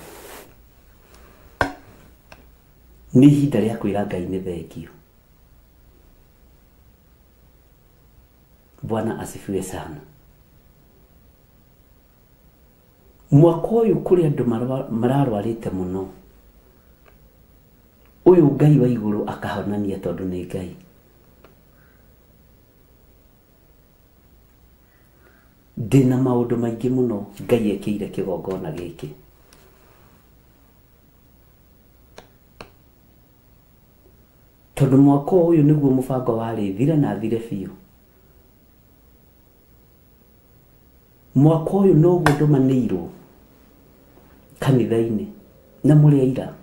S2: Nĩ ihinda rĩa kwĩra Ngai nĩ thengio. Bwana asifiwe sana. Mwaka ũyũ kũrĩ andũ mararwarĩte mũno. Ũyũ Ngai wa igũrũ akahonania tondũ nĩ Ngai. Ndĩna maũndũ maingĩ mũno Ngai ekĩire kĩgongona gĩkĩ. Tondũ mwaka ũyũ nĩguo mũbango warĩ thire na thire biũ. Mwaka ũyũ noguo ndũmanĩirwo kanitha-inĩ na mũrĩ aira.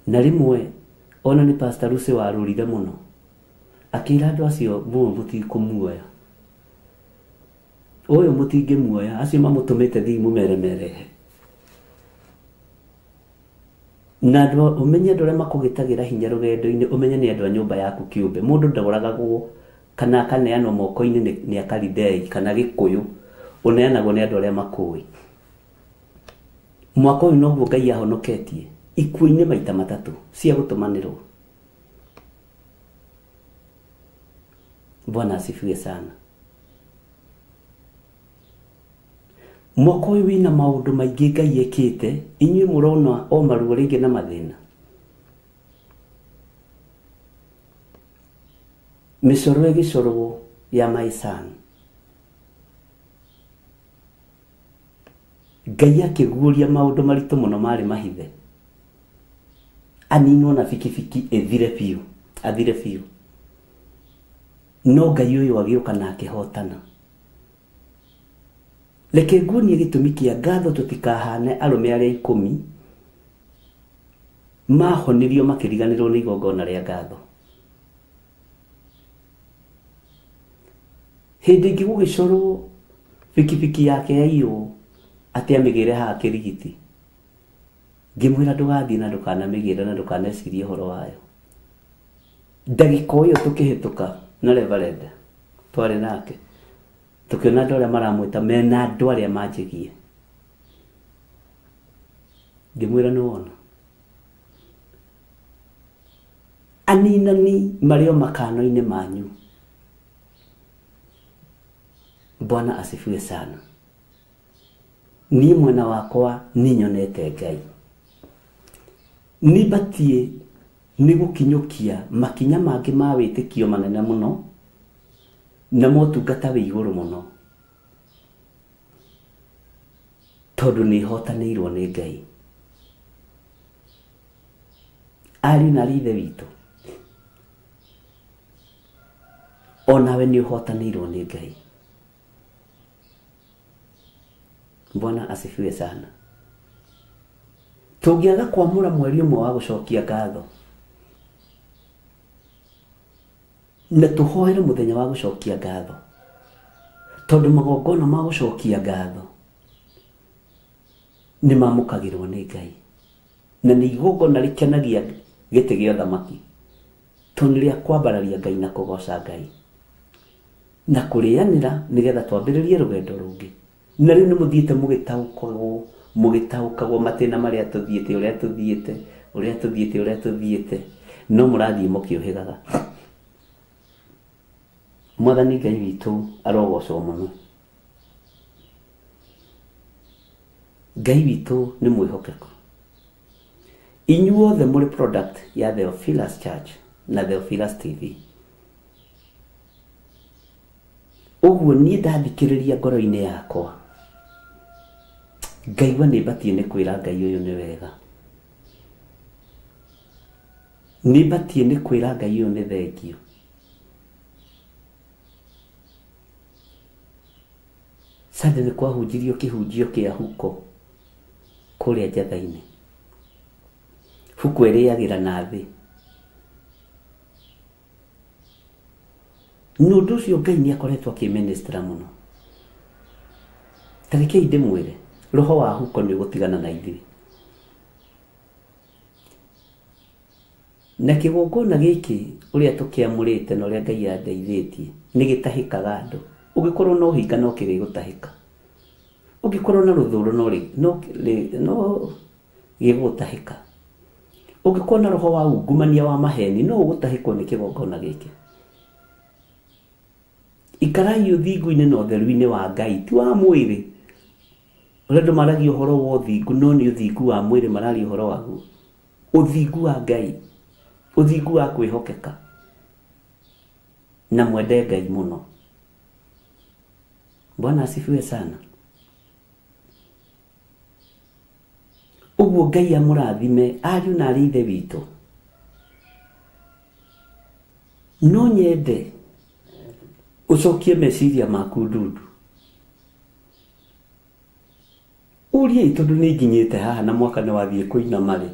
S2: Na rĩmwe ona nĩ Pastor Lucy warũrire mũno. Akĩra andũ acio mũũ mũtikũmuoya. Ũyũ mũtingĩmuoya, acio mamũtũmĩte thiĩ mũmeremerehe. Na andũ ũmenye andũ arĩa makũgĩtagĩra hinya rũgendo-inĩ, ũmenye nĩ andũ a nyũmba yaku kĩũmbe. Mũndũ ndagũragagwo kana akaneanwo moko-inĩ nĩ akaridei kana Gĩkũyũ, ũneanagwo nĩ andũ arĩa makũĩ. Mwaka ũyũ noguo Ngai ahonoketie ikuũ-inĩ maita matatũ cia gũtũmanĩrwo. Bwana asifiwe sana. Mwaka ũyũ wĩna maũndũ maingĩ Ngai ekĩte, inyuĩ mũrona o maruo rĩngĩ na mathĩna. Mĩcoro ĩgĩcorwo ya my son. Ngai akĩguũria maũndũ maritũ mũno marĩ mahithe. Aninwo na bikibiki ĩthire biũ, athire biũ. No Ngai ũyũ agĩũka na akĩhotana. Reke nguonie gĩtũmi kĩa ngatho tũtikahane arũme arĩa 10 mahonirio makĩriganĩrwo nĩ igongona rĩa ngatho. Hĩndĩ ĩngĩ gũgĩcorwo bikibiki yake yaiywo atĩ amĩgĩre haha kĩrigiti. Ngĩmwĩra ndũgathiĩ na ndũkanamĩgĩre na ndũkanecirie ũhoro wayo. Ndagĩka ĩyo tũkĩhĩtũka na Reverend twarĩ nake tũkĩona andũ arĩa maramwĩta mena andũ arĩa manjĩgie. Ngĩmwĩra nĩ wona. Aninani marĩ o makano-inĩ manyu. Bwana asifiwe sana. Niĩ mwena wakwa nĩ nyonete Ngai. Nĩ batiĩ nĩ gũkinyũkia makinya mangĩ ma wĩtĩkio manene mũno na motungata wĩ igũrũ mũno, tondũ nĩ hotanĩirwo nĩ Ngai. Ariũ na aarĩ a Ithe witũ, onawe nĩ ũhotanĩirwo nĩ Ngai. Bwana asifiwe sana. Tũngĩaga kwamũra mweri ũmwe wa gũcokia ngatho na tũhoere mũthenya wa gũcokia ngatho, tondũ magongona ma gũcokia ngatho nĩ mamũkagĩrwo nĩ Ngai, na nĩ igongona rĩkenagia gĩtĩ gĩa ũthamaki, tondũ nĩ rĩa kwambararia Ngai na kũgoca Ngai na kũrĩanĩra nĩgetha twambĩrĩrie rũgendo rũngĩ. Na rĩu nĩ mũthiĩte mũgĩtaũkagwo matĩna marĩa tũthiĩte, ũrĩa tũthiĩte, ũrĩa tũthiĩte, ũrĩa tũthiĩte, no mũrathiĩ mũkĩũhĩgaga. Mwathani Ngai witũ arogocwo mũno. Ngai witũ nĩ mwĩhokeku. Inyuothe mũrĩ product ya Theophilus Church na Theophilus TV. Ũguo niĩ ndathikĩrĩria ngoro-inĩ yakwa, ngaigua nĩ batiĩ nĩ kwĩra Ngai ũyũ nĩ wega, nĩ batiĩ nĩ kwĩra Ngai ũyũ nĩ thengio. Sunday nĩ kwahunjirio kĩhunjio kĩa huko kũrĩa njatha-inĩ. Huko ĩrĩagĩra na thĩ. Nĩ ũndũ ũcio Ngai nĩ akoretwo akĩministra mũno. Ta rekei ndĩmwĩre, roho wa huko nĩ ũgũtigana na ithuĩ. Na kĩgongona gĩkĩ ũrĩa tũkĩamũrĩte na ũrĩa Ngai andeithĩtie nĩ gĩtahĩkaga andũ. Ũngĩkorwo na ũhinga no kĩrĩgũtahĩka, ũngĩkorwo na rũthũũro no gĩgũtahĩka, ũngĩkorwo na roho wa ungumania wa maheni no ũgũtahĩkwo nĩ kĩgongona gĩkĩ. Ikarai ũthingu-inĩ na ũtheru-inĩ wa Ngai, ti wa mwĩrĩ. Ũrĩa andũ maragia ũhoro wa ũthingu, no nĩ ũthingu wa mwĩrĩ mararia ũhoro waguo. Ũthingu wa Ngai, ũthingu wa kwĩhokeka, na mwende Ngai mũno. Bwana asifiwe sana. Ũguo Ngai amũrathime ariũ na aarĩ a Ithe witũ. No nyende ũcokie meciria maku ndundu, ũrie tondũ nĩ nginyĩte haha na mwaka nĩ wathiĩ kũinama rĩ,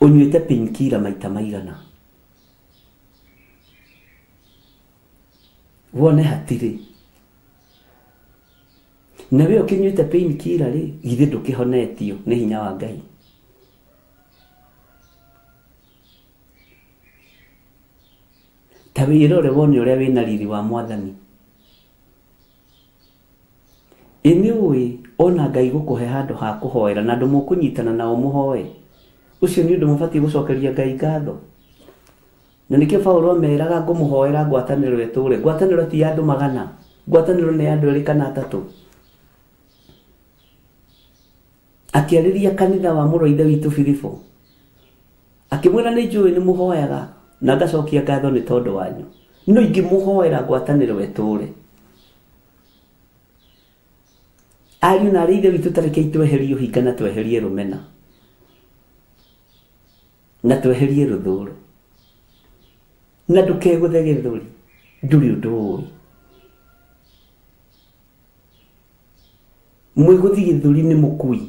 S2: ũnyuĩte painkiller maita maigana? Wone hatirĩ. Na we ũkĩnyuĩte painkiller rĩ, githĩ ndũkĩhonetio nĩ hinya wa Ngai? Ta wĩrore wone ũrĩa wĩna riri wa Mwathani. Ĩ nĩ ũĩ ona Ngai gũkũhe handũ ha kũhoera na andũ mũkũnyitana nao mũhoe, ũcio nĩ ũndũ mũbatiĩ gũcokeria Ngai ngatho. Na nĩkĩo Paũlũ ameraga ngũmũhoera ngwatanĩro ĩtũũre. Ngwatanĩro ti ya andũ magana, ngwatanĩro nĩ ya andũ erĩ kana atatũ. Akĩarĩria kanitha wa mũrũ wa Ithe witũ Filipo, akĩmwĩra nĩ njũĩ nĩ mũhoyaga na ngacokia ngatho nĩ tondũ wanyu, no ingĩmũhoera ngwatanĩro ĩtũũre. Ariũ na aarĩ a Ithe witũ, ta rekei tweherie ũhinga na tweherie rũmena na tweherie rũthũũro, na ndũkegũthe gĩthũri, ndũrĩ ũndũ ũĩ. Mwĩgũthi gĩthũri nĩ mũkui.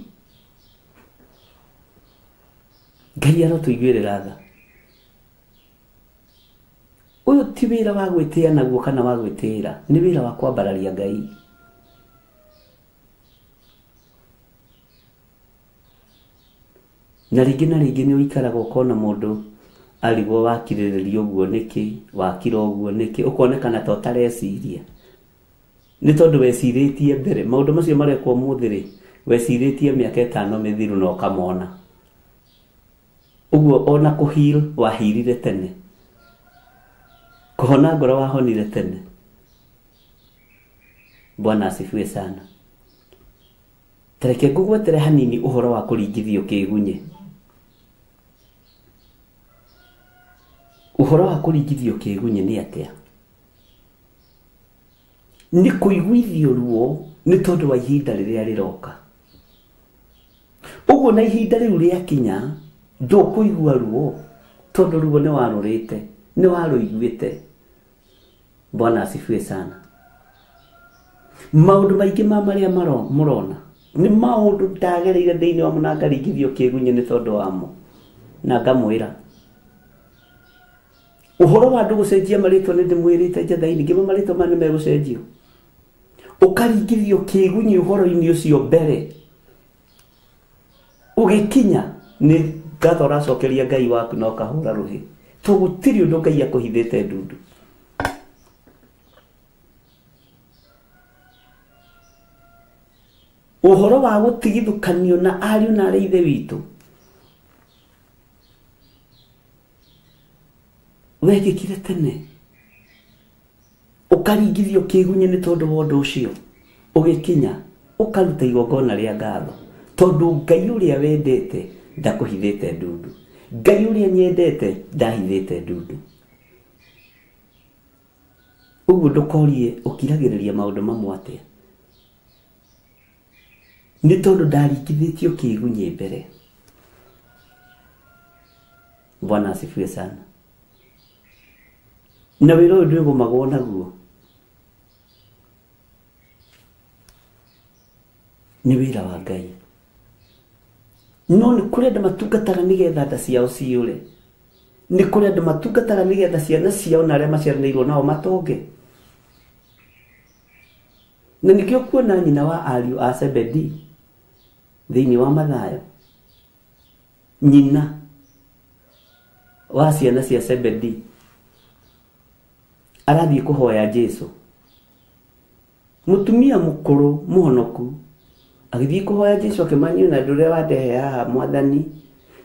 S2: Ngai arotũiguĩrĩra tha. Ũyũ ti wĩra wa gwĩtĩa naguo kana wa gwĩtĩĩra, nĩ wĩra wa kwambararia Ngai. Na rĩngĩ na rĩngĩ nĩ ũikaraga ũkona mũndũ arigwo wakirĩrĩria ũguo nĩkĩ, wakira ũguo nĩkĩ, ũkonekana ta ũtareciria. Nĩ tondũ wecirĩtie mbere, maũndũ macio marekwo ũmũthĩ rĩ, wecirĩtie mĩaka ĩtano mĩthiru na ũkamona. Ũguo ona kũheal wahirire tene, kũhona ngoro wahonire tene. Bwana asifiwe sana. Tareke ngũgwetere hanini ũhoro wa kũringithio kĩgunye. Ũhoro wa kũringithio kĩgunye nĩ atĩa? Nĩ kũiguithio ruo nĩ tondũ wa ihinda rĩrĩa rĩroka. Ũguo na ihinda rĩu rĩakinya ndũkũigua ruo tondũ ruo nĩ warũrĩte, nĩ warũiguĩte. Bwana asifiwe sana. Maũndũ maingĩ ma marĩa mũrona nĩ maũndũ ndagereire thĩinĩ wamo na ngaringithio kĩgunye nĩ tondũ wamo, na ngamwĩra ũhoro wa andũ gũcenjia marĩtwa nĩ ndĩmwĩrĩte njatha-inĩ ngĩma marĩtwa maya nĩ megũcenjio. Ũkaringithio kĩgunyi ũhoro-inĩ ũcio mbere ũgĩkinya nĩ ngatho ũracokeria Ngai waku na ũkahũra rũhĩ, to gũtirĩ ũndũ Ngai akũhithĩte ndundu. Ũhoro wa gũtigithũkanio na ariũ na arĩ ithe witũ wekĩkire tene, ũkaringithio kĩgunyi nĩ tondũ wa ũndũ ũcio, ũgĩkinya ũkaruta igongona rĩa ngatho tondũ Ngai ũrĩa wendete ndakũhithĩte ndundu, Ngai ũrĩa nyendete ndahithĩte ndundu. Ũguo ndũkorie ũkiragĩrĩria maũndũ mamwe atĩa, nĩ tondũ ndaringithĩtio kĩgunyi mbere. Bwana asifiwe sana. Na wĩra ũyũ ndwĩgũmagwo naguo, nĩ wĩra wa Ngai. No nĩ kũrĩ andũ matungataga nĩgetha nda ciao ciyũre, nĩ kũrĩ andũ matungataga nĩgetha ciana ciao na arĩa maciaranĩirwo nao matonge. Na nĩkĩo kuona nyina wa ariũ a Zebedi thĩinĩ wa Mathayo, nyina wa ciana cia Zebedi arathiĩ kũhoya Jesu. Mũtumia mũkũrũ mũhonoku agĩthiĩ kũhoya Jesu akĩmanyua na ndũrĩa wandehe haha mwathani,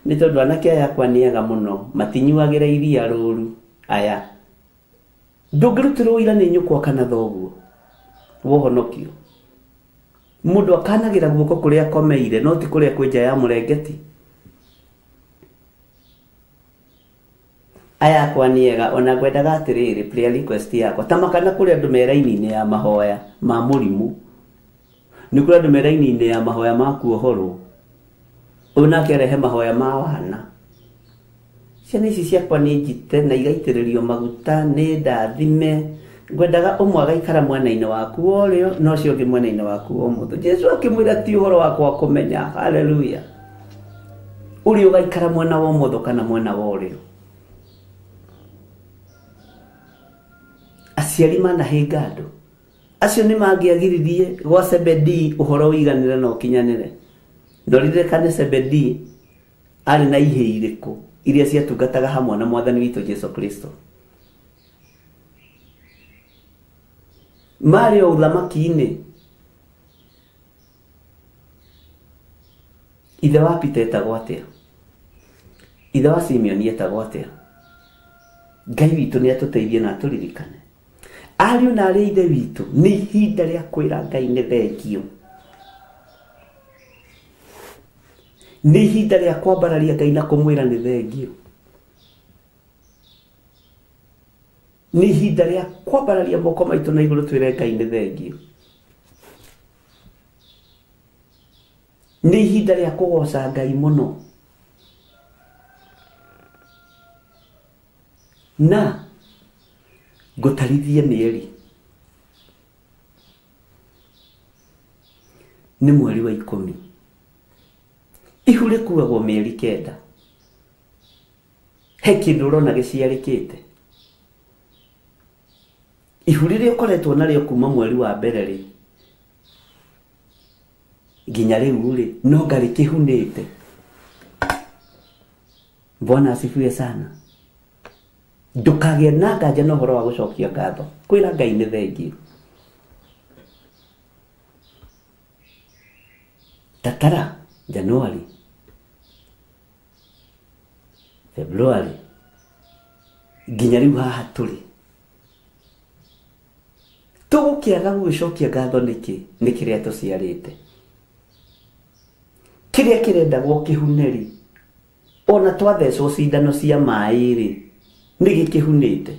S2: nĩ tondũ anake aya akwa nĩ ega mũno, matinyuagĩra iria rũru aya. Ndũngĩrutĩrwo ũira nĩ nyũkwa kana thoguo wohonokio. Mũndũ akanagĩra guoko kũrĩa akomeire no ti kũrĩa kwĩ nja ya mũrengeti. Aya akwa nĩ ega, ona ngwendaga atĩrĩrĩ, prayer request yakwa ta makana kũrĩ andũ me raini-inĩ ya mahoya ma mũrimũ, nĩ kũrĩ andũ me raini-inĩ ya mahoya ma kuohorwo, ũyũ nake arehe mahoya ma wana. Ciana ici ciakwa nĩ njite na igaitĩrĩrio maguta, nĩ ndathime, ngwendaga ũmwe agaikara mwena-inĩ waku wa ũrĩo na ũcio ũngĩ mwena-inĩ waku wa ũmotho. Jesu akĩmwĩra ti ũhoro wakwa kũmenya. Haleluya. Ũrĩa ũgaikara mwena wa ũmotho kana mwena wa ũrĩo. Aciari manahĩnga andũ acio nĩ mangĩagiririe gwa Zebedi ũhoro ũiganĩre na ũkinyanĩre. No ririkane Zebedi arĩ na ihĩĩ irĩkũ iria ciatungataga hamwe na mwathani witũ Jesu Kristo. Marĩ o ũthamaki-inĩ. Ithe wa Peter etagwo atĩa? Ithe wa Simeoni etagwo atĩa? Ngai witũ nĩ atũteithie na atũririkane. Ariũ na arĩ ithe witũ, nĩ ihinda rĩa kwĩra Ngai nĩ thengio. Nĩ ihinda rĩa kwambararia Ngai na kũmwĩra nĩ thengio. Nĩ ihinda rĩa kwambararia moko maitũ na igũrũ twĩre Ngai nĩ thengio. Nĩ ihinda rĩa kũgoca Ngai mũno. Na ngũtarithie mĩeri. Nĩ mweri wa 10. Ihu rĩkuagwo mĩeri 9. He kĩndũ ũrona gĩciarĩkĩte. Ihu rĩrĩa ũkoretwo narĩo kuma mweri wa mbere rĩ nginya rĩu rĩ no ngarĩ kĩhunĩte. Bwana asifiwe sana. Ndũkagĩe na nganja na ũhoro wa gũcokia ngatho, kwĩra Ngai nĩ thengio. Tatara January, February nginya rĩu haha tũrĩ. Tũgũkĩaga gũgĩcokia ngatho nĩkĩ nĩ kĩrĩa tũciarĩte. Kĩrĩa kĩrendagwo kĩhune-rĩ, ona twathecwo cindano cia maĩ-rĩ, nĩ gĩkĩhunĩte.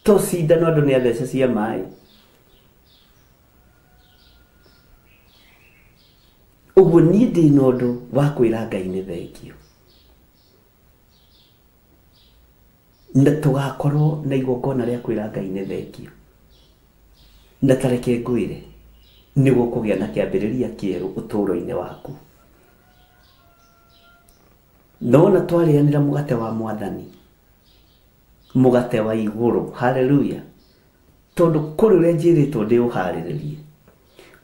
S2: To cindano andũ nĩ athece cia maĩ. Ũguo niĩ ndĩna ũndũ wa kwĩra Ngai nĩ thengio. Na tũgakorwo na igongona rĩa kwĩra Ngai nĩ thengio. Na tareke ngwĩre, nĩ gũkũgĩa na kĩambĩrĩria kĩerũ ũtũũro-inĩ waku. Nona twarĩanĩra mũgate wa mwathani, mũgate wa igũrũ, haleluya. Tondũ kũrĩ ũrĩa njĩrĩtwo ndĩũharĩrĩrie,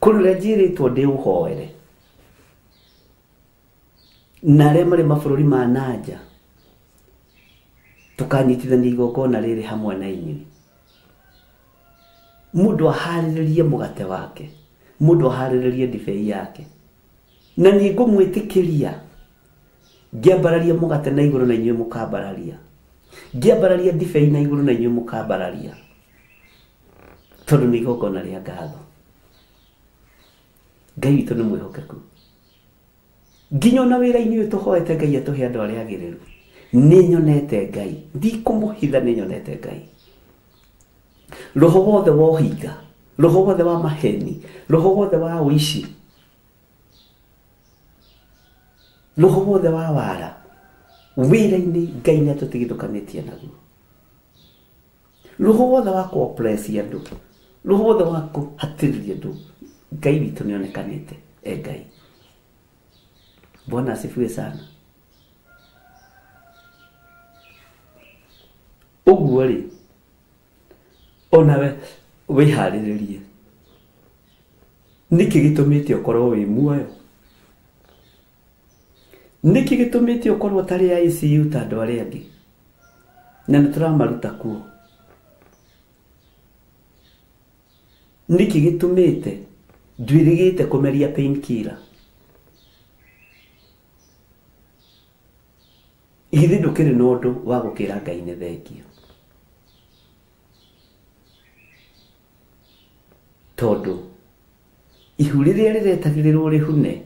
S2: kũrĩ ũrĩa njĩrĩtwo ndĩũhoere. Na arĩa marĩ mabũrũri ma nanja, tũkanyitithania igongona rĩrĩ hamwe na inyuĩ. Mũndũ aharĩrĩrie mũgate wake, mũndũ aharĩrĩrie ndibei yake. Na niĩ ngũmwĩtĩkĩria ngĩambararia mũgate na igũrũ na inyuĩ mũkambararia, ngĩambararia ndibei na igũrũ na inyuĩ mũkambararia, tondũ nĩ igongona rĩa ngatho. Ngai witũ nĩ mwĩhokeku. Nginya ona wĩra-inĩ ũyũ tũhoete Ngai atũhe andũ arĩa agĩrĩru. Nĩ nyonete Ngai, ndikũmũhitha, nĩ nyonete Ngai. Roho wothe wa ũhinga, roho wothe wa maheni, roho wothe wa ũici, roho wothe wa wara, wĩra-inĩ Ngai nĩ atũtigithũkanĩtie naguo. Roho wothe wa kũ-oppress andũ, roho wothe wa kũhatĩrĩria andũ, Ngai witũ nĩ onekanĩte e Ngai. Bwana asifiwe sana. Ũguo rĩ, onawe wĩharĩrĩrie. Nĩkĩ gĩtũmĩte ũkorwo wĩ muoyo? Nĩkĩ gĩtũmĩte ũkorwo ũtarĩ ICU ta andũ arĩa angĩ? Na nĩ tũramaruta kuo. Nĩkĩ gĩtũmĩte ndwĩrĩgĩte kũmeria painkiller? Githĩ ndũkĩrĩ na ũndũ wa gũkĩra Ngai nĩ thengio? Tondũ ihu rĩrĩa rĩretagĩrĩrwo rĩhune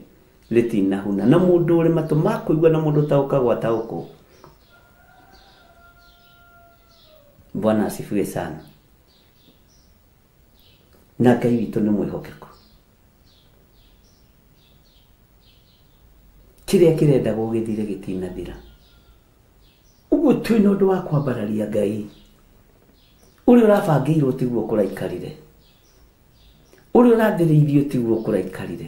S2: rĩtinahuna, na mũndũ ũrĩ matũ ma kũigua na mũndũ ũtaũkagwo ataũkwo. Bwana asifiwe sana. Na Ngai witũ nĩ mwĩhokeku. Kĩrĩa kĩrendagwo gĩthire gĩtinathira. Ũguo twĩna ũndũ wa kwambararia Ngai. Ũrĩa ũrabangĩirwo tiguo kũraikarire, ũrĩa ũrathĩrĩirio tiguo kũraikarire.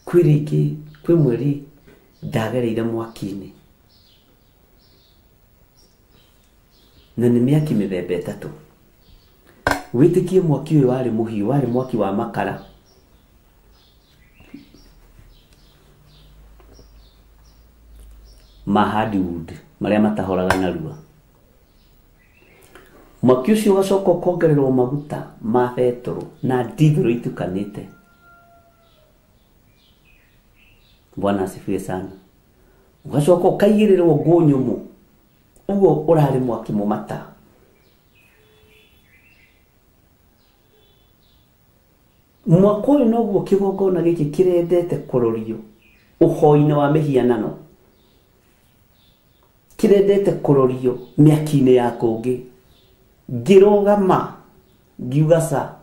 S2: Kwĩ rĩngĩ, kwĩ mweri ndagereire mwaki-inĩ, na nĩ mĩaki mĩthemba ĩtatũ. Wĩtĩkie mwaki ũyũ warĩ mũhiũ, warĩ mwaki wa makara. Ma hardwood marĩa matahoraga narua. Mwaki ũcio ũgacoka ũkongererwo maguta ma betũrũ na ndithũrũ itukanĩte. Bwana asifiwe sana. Ũgacoka ũkaigĩrĩrwo ngũ nyũmũ. Ũguo ũrarĩ mwaki mũmata. Mwaka ũyũ noguo kĩgongona gĩkĩ kĩrendete kũrorio ũhoi-inĩ wa mĩhianano, kĩrendete kũrorio mĩaki-inĩ ya kũngĩ. Ngĩrũgama ngiuga ca,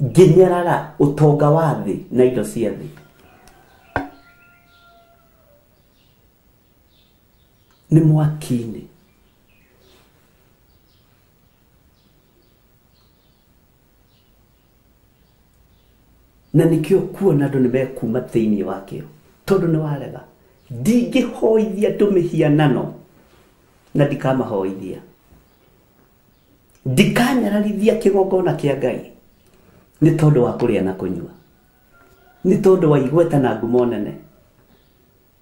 S2: ngĩnyarara ũtonga wa thĩ na indo cia thĩ. Nĩ mwaki-inĩ. Na nĩkĩo kuona andũ nĩ mekuma thĩinĩ wakĩo, tondũ nĩ warega. Ndingĩhoithia andũ mĩhianano na ndikamahoithia. Ndikanyararithia kĩgongona kĩa Ngai nĩ tondũ wa kũrĩa na kũnyua, nĩ tondũ wa igweta na ngumo nene.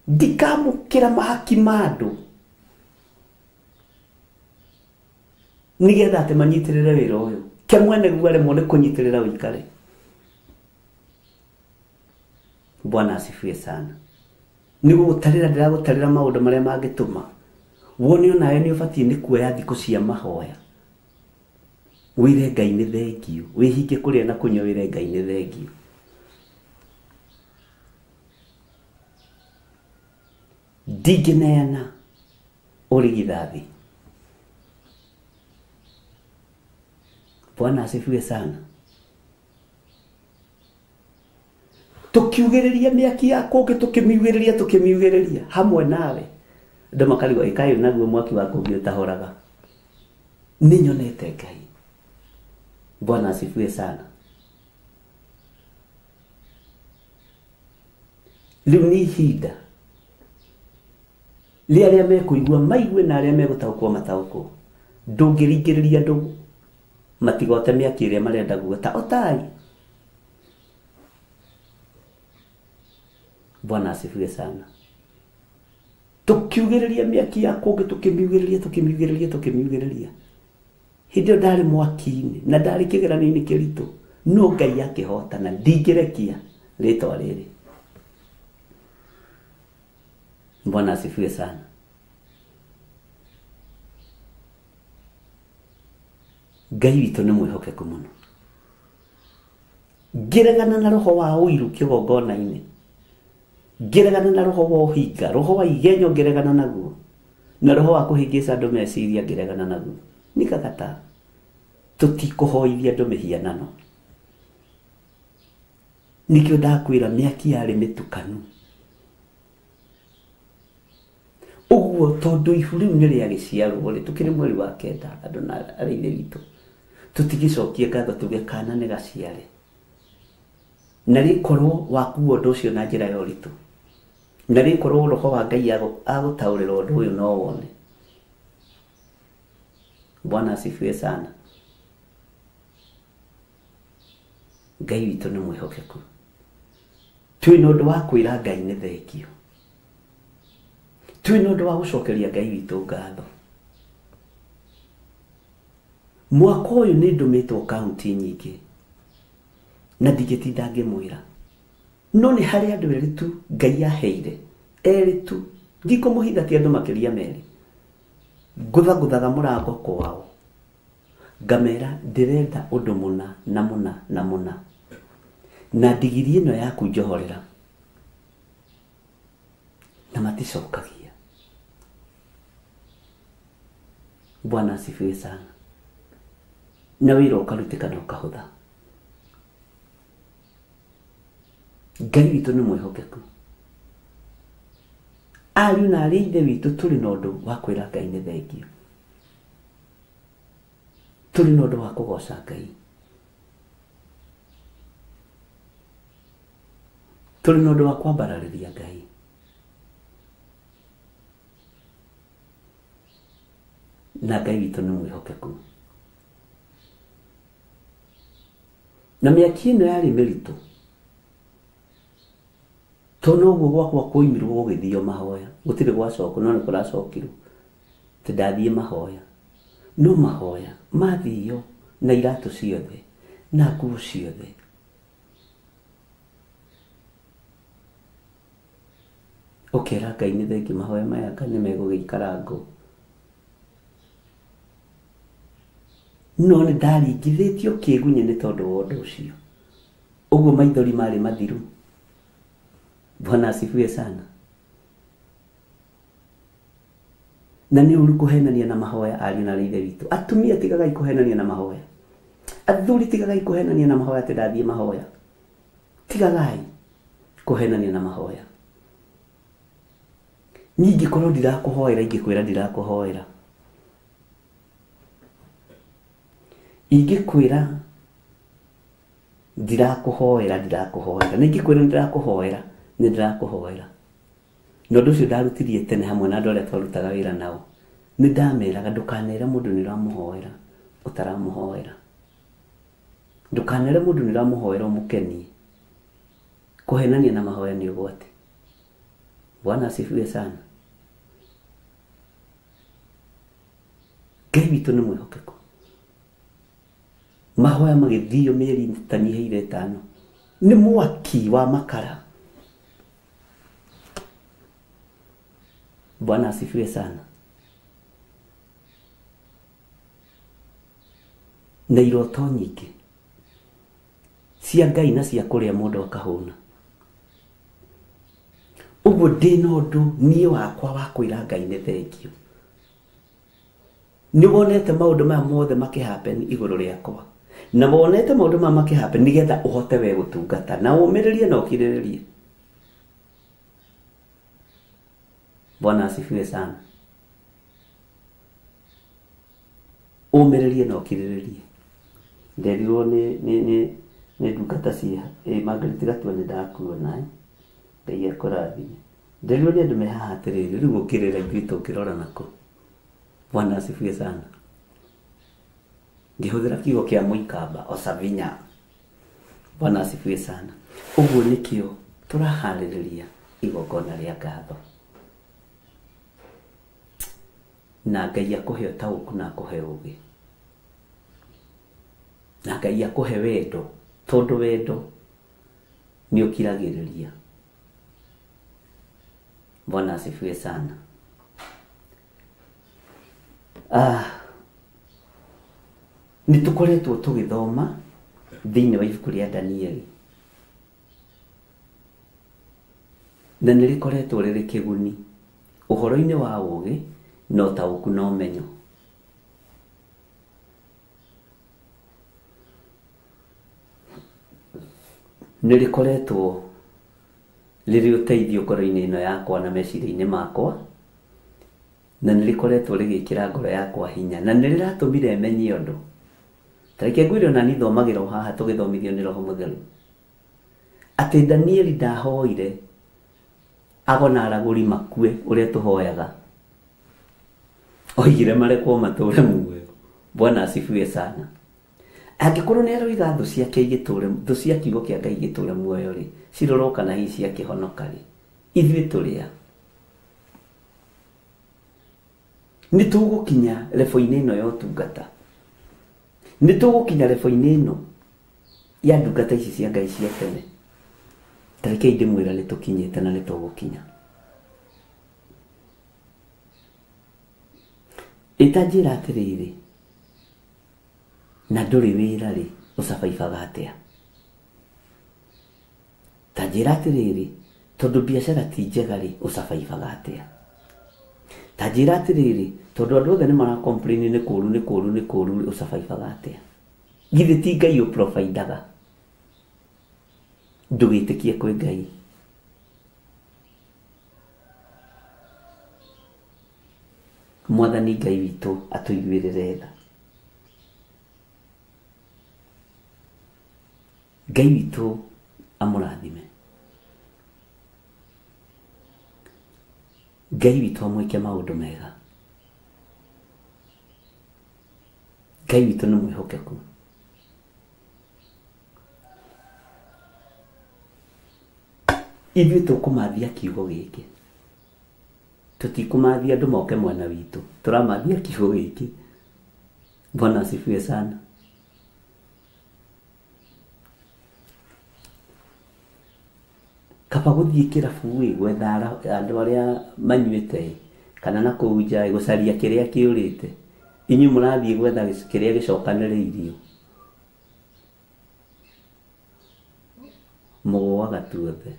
S2: Ndikamũkĩra mahaki ma andũ nĩgetha atĩ manyitĩrĩre wĩra ũyũ. Ke mwene guo aremwo nĩ kũnyitĩrĩra ũikare. Bwana asifiwe sana. Nĩ gũgũtarĩra ndĩragũtarĩra maũndũ marĩa mangĩtũma Wone onawe nĩ ũbatiĩ nĩ kuoya thikũ cia mahoya. Wĩre Ngai nĩ thengio, wĩhinge kũrĩa na kũnyua wĩre Ngai nĩ thengio. Ndingĩneana ũrigithathi. Bwana asifiwe sana. Tukiugĩrĩria mĩaki ya kũngĩ tũkĩmiugĩrĩria hamwe nawe. Andũ makarigwo ĩkaĩ naguo mwaki wa kũngĩ ũtahoraga. Nĩ nyonete Ngai. Bwana asifiwe sana. Rĩu nĩ ihinda rĩa arĩa mekũigua maigue na arĩa megũtaũkwo mataũkwo. Ndũngĩringĩrĩria andũ matigote mĩaki ĩrĩa marenda guota otai. Bwana asifiwe sana. Tukiugĩrĩria mĩaki ya kũngĩ tũkĩmiugĩrĩria. Hĩndĩ ĩyo ndarĩ mwaki-inĩ na ndarĩ kĩgeranio-inĩ kĩritũ, no Ngai akĩhota na ndingĩrekia rĩtwa rĩrĩ. Bwana asifiwe sana. Ngai witũ nĩ mwĩhokeku mũno. Ngĩregana na roho wa ũiru kĩgongona-inĩ, ngĩregana na roho wa ũhinga, roho wa igenyo ngĩregana naguo, na roho wa kũhĩngĩca andũ meciria ngĩregana naguo. Nikagata tũtikũhoithia andũ mĩhianano. Nĩkĩo ndakwĩra mĩaki yarĩ mĩtukanu. Ũguo tondũ ihu rĩu nĩ rĩagĩciarwo rĩ, tũkĩrĩ mweri wa 9 andũ na arĩa witũ tũtigĩcokie ngatho tuge kana nĩ gaciare. Na rĩkorwo wakuo ũndũ ũcio na njĩra ya ũritũ, na rĩkorwo roho wa Ngai agũtaũrĩra ũndũ ũyũ no wone. Bwana asifiwe sana. Ngai witũ nĩ mwĩhokeku. Twĩna ũndũ wa kwĩra Ngai nĩ thengio. Twĩna ũndũ wa gũcokeria Ngai witũ ngatho. Mwaka ũyũ nĩ ndũmĩtwo kaunti nyingĩ na ndingĩtinda ngĩmwĩra, no nĩ harĩ andũ erĩ tu Ngai aheire, erĩ tu, ndikũmũhitha ti andũ makĩria merĩ. Ngũthagũthaga mũrango kwao ngamera ndĩrenda ũndũ mũna na mũna na mũna, na ndigiri ĩno yaku njohorera, na maticokagia. Bwana asifiwe sana. Na wĩra ũkarutĩka na ũkahũtha. Ngai witũ nĩ mwĩhokeku. Ariũ na arĩ ithe witũ tũrĩ na ũndũ wa kwĩra Ngai nĩ thengio. Tũrĩ na ũndũ wa kũgoca Ngai. Tũrĩ na ũndũ wa kwambararĩria Ngai. Na Ngai witũ nĩ mwĩhokeku. Na mĩaki ĩno yarĩ mĩritũ, tondũ noguo gwakwa kwoimirwo gũgĩthio mahoya, gũtirĩ gwacokwo, no nĩ kũracokirwo atĩ ndathiĩ mahoya. No mahoya mathio na iratũ ciothe na nguo ciothe. Ũkera Ngai nĩ thengio, mahoya maya Ngai nĩ megũgĩikara ngũ. No nĩ ndaringithĩtio kĩgunyĩ nĩ tondũ wa ũndũ ũcio. Ũguo maithori marĩ mathiru. Bwana asifiwe sana. Na nĩ ũru kũhenania na mahoya ariũ na ithe witũ. Atumia tigagai kũhenania na mahoya. Athuri tigagai kũhenania na mahoya atĩ ndathiĩ mahoya. Tigagai kũhenania na mahoya. Niĩ ingĩkorwo ndirakũhoera, ingĩkwĩra ndirakũhoera. Ingĩkwĩra ndirakũhoera, ndirakũhoera. Na ingĩkwĩra ndĩrakũhoera, nĩ ndĩrakũhoera. Na ũndũ ũcio ndarutirie tene hamwe na andũ arĩa twarutaga wĩra nao. Nĩ ndameraga ndũkanere mũndũ nĩ ũramũhoera ũtaramũhoera. Ndũkanere mũndũ nĩ ũramũhoera ũmũkenie. Kũhenania na mahoya nĩ ũgwati. Bwana asifiwe sana. Ngai witũ nĩ mwĩhokeku. Mahoya magĩthio mĩeri ĩtanyihĩire 5 nĩ mwaki wa makara. Bwana asifiwe sana. Na iroto nyingĩ cia Ngai na cia kũrĩa mũndũ akahũna. Ũguo ndĩna ũndũ niĩ wakwa wa kwĩra Ngai nĩ thengio. Nĩ wonete maũndũ maya mothe makĩhappen igũrũ rĩakwa. Na wonete maũndũ maya makĩhappen nĩgetha ũhote we gũtungata na ũmĩrĩrie na ũkirĩrĩrie. Bwana asifiwe sana. Ũmĩrĩrie na ũkirĩrĩrie. Nderirwo nĩ ndungata cia Margaret Gatua nĩ ndakuona Ngai akũrathime. Nderirwo nĩ andũ me haha atĩrĩrĩ, rĩu ũkĩrĩra ithuĩ tũngĩrora nakũ. Bwana asifiwe sana. Ngĩhũthĩra kiugo kĩa Mũikamba Osavinya. Bwana asifiwe sana. Ũguo nĩkĩo tũraharĩrĩria igongona rĩa ngatho. Na Ngai akũhe ũtaũku na akũhe ũũgĩ. Na Ngai akũhe wendo, tondũ wendo nĩ ũkiragĩrĩria. Bwana asifiwe sana. Nĩ tũkoretwo tũgĩthoma thĩinĩ wa ibuku rĩa Danieli. Na nĩ rĩkoretwo rĩrĩ kĩguni ũhoro-inĩ wa ũũgĩ na ũtaũku na ũmenyo. Nĩ rĩkoretwo rĩrĩ ũteithio ngoro-inĩ ĩno yakwa na meciria-inĩ makwa, na nĩ rĩkoretwo rĩgĩkĩra ngoro yakwa hinya, na nĩ rĩratũmire menye ũndũ. Ta reke ngwĩre ona niĩ thomagĩra o haha tũgĩthomithio nĩ Roho Mũtheru atĩ Danieli ndahoire ago na aragũri makue ũrĩa tũhoyaga. Oigire marekwo matũre muoyo. Bwana asifiwe sana. Angĩkorwo nĩ aroiga thũ ciake igĩtũre, thũ cia kiugo kĩa Ngai igĩtũre muoyo rĩ, cirorwo kana hihi ciakĩhonoka rĩ, ithuĩ tũrĩa nĩ tũgũkinya rebo-inĩ ĩno ya ũtungata. Nĩ tũgũkinya rebo-inĩ ĩno ya ndungata ici cia Ngai cia tene. Ta rekei ndĩmwĩre nĩ tũkinyĩte na nĩ tũgũkinya. Ĩtanjĩra atĩrĩrĩ, na ndũrĩ wĩra rĩ, ũcabaibaga atĩa? Ta njĩra atĩrĩrĩ, tondũ biacara ti njega rĩ, ũcabaibaga atĩa? Ta njĩra atĩrĩrĩ, tondũ andũ othe nĩ mara complain nĩ kũũru nĩ kũũru nĩ kũũru rĩ, ũcabaibaga atĩa? Githĩ ti Ngai ũprovidaga? Ndũgĩtĩkie kwĩ Ngai. Mwathani Ngai witũ atũiguĩrĩre tha. Ngai witũ amũrathime. Ngai witũ amwĩke maũndũ mega. Ngai witũ nĩ mwĩhokeku. Ithuĩ tũkũmathia kiugo gĩkĩ. Tũtikũmathia andũ moke mwena witũ. Tũramathia kiugo gĩkĩ. Bwana asifiwe sana. Kaba gũthiĩ kĩrabu ĩ gwetha andũ arĩa manyuĩte kana na kũu nja gũcaria kĩrĩa kĩũrĩte. Inyuĩ mũrathiĩ gwetha kĩrĩa gĩcokanĩrĩirio. Mũgũaga tuothe.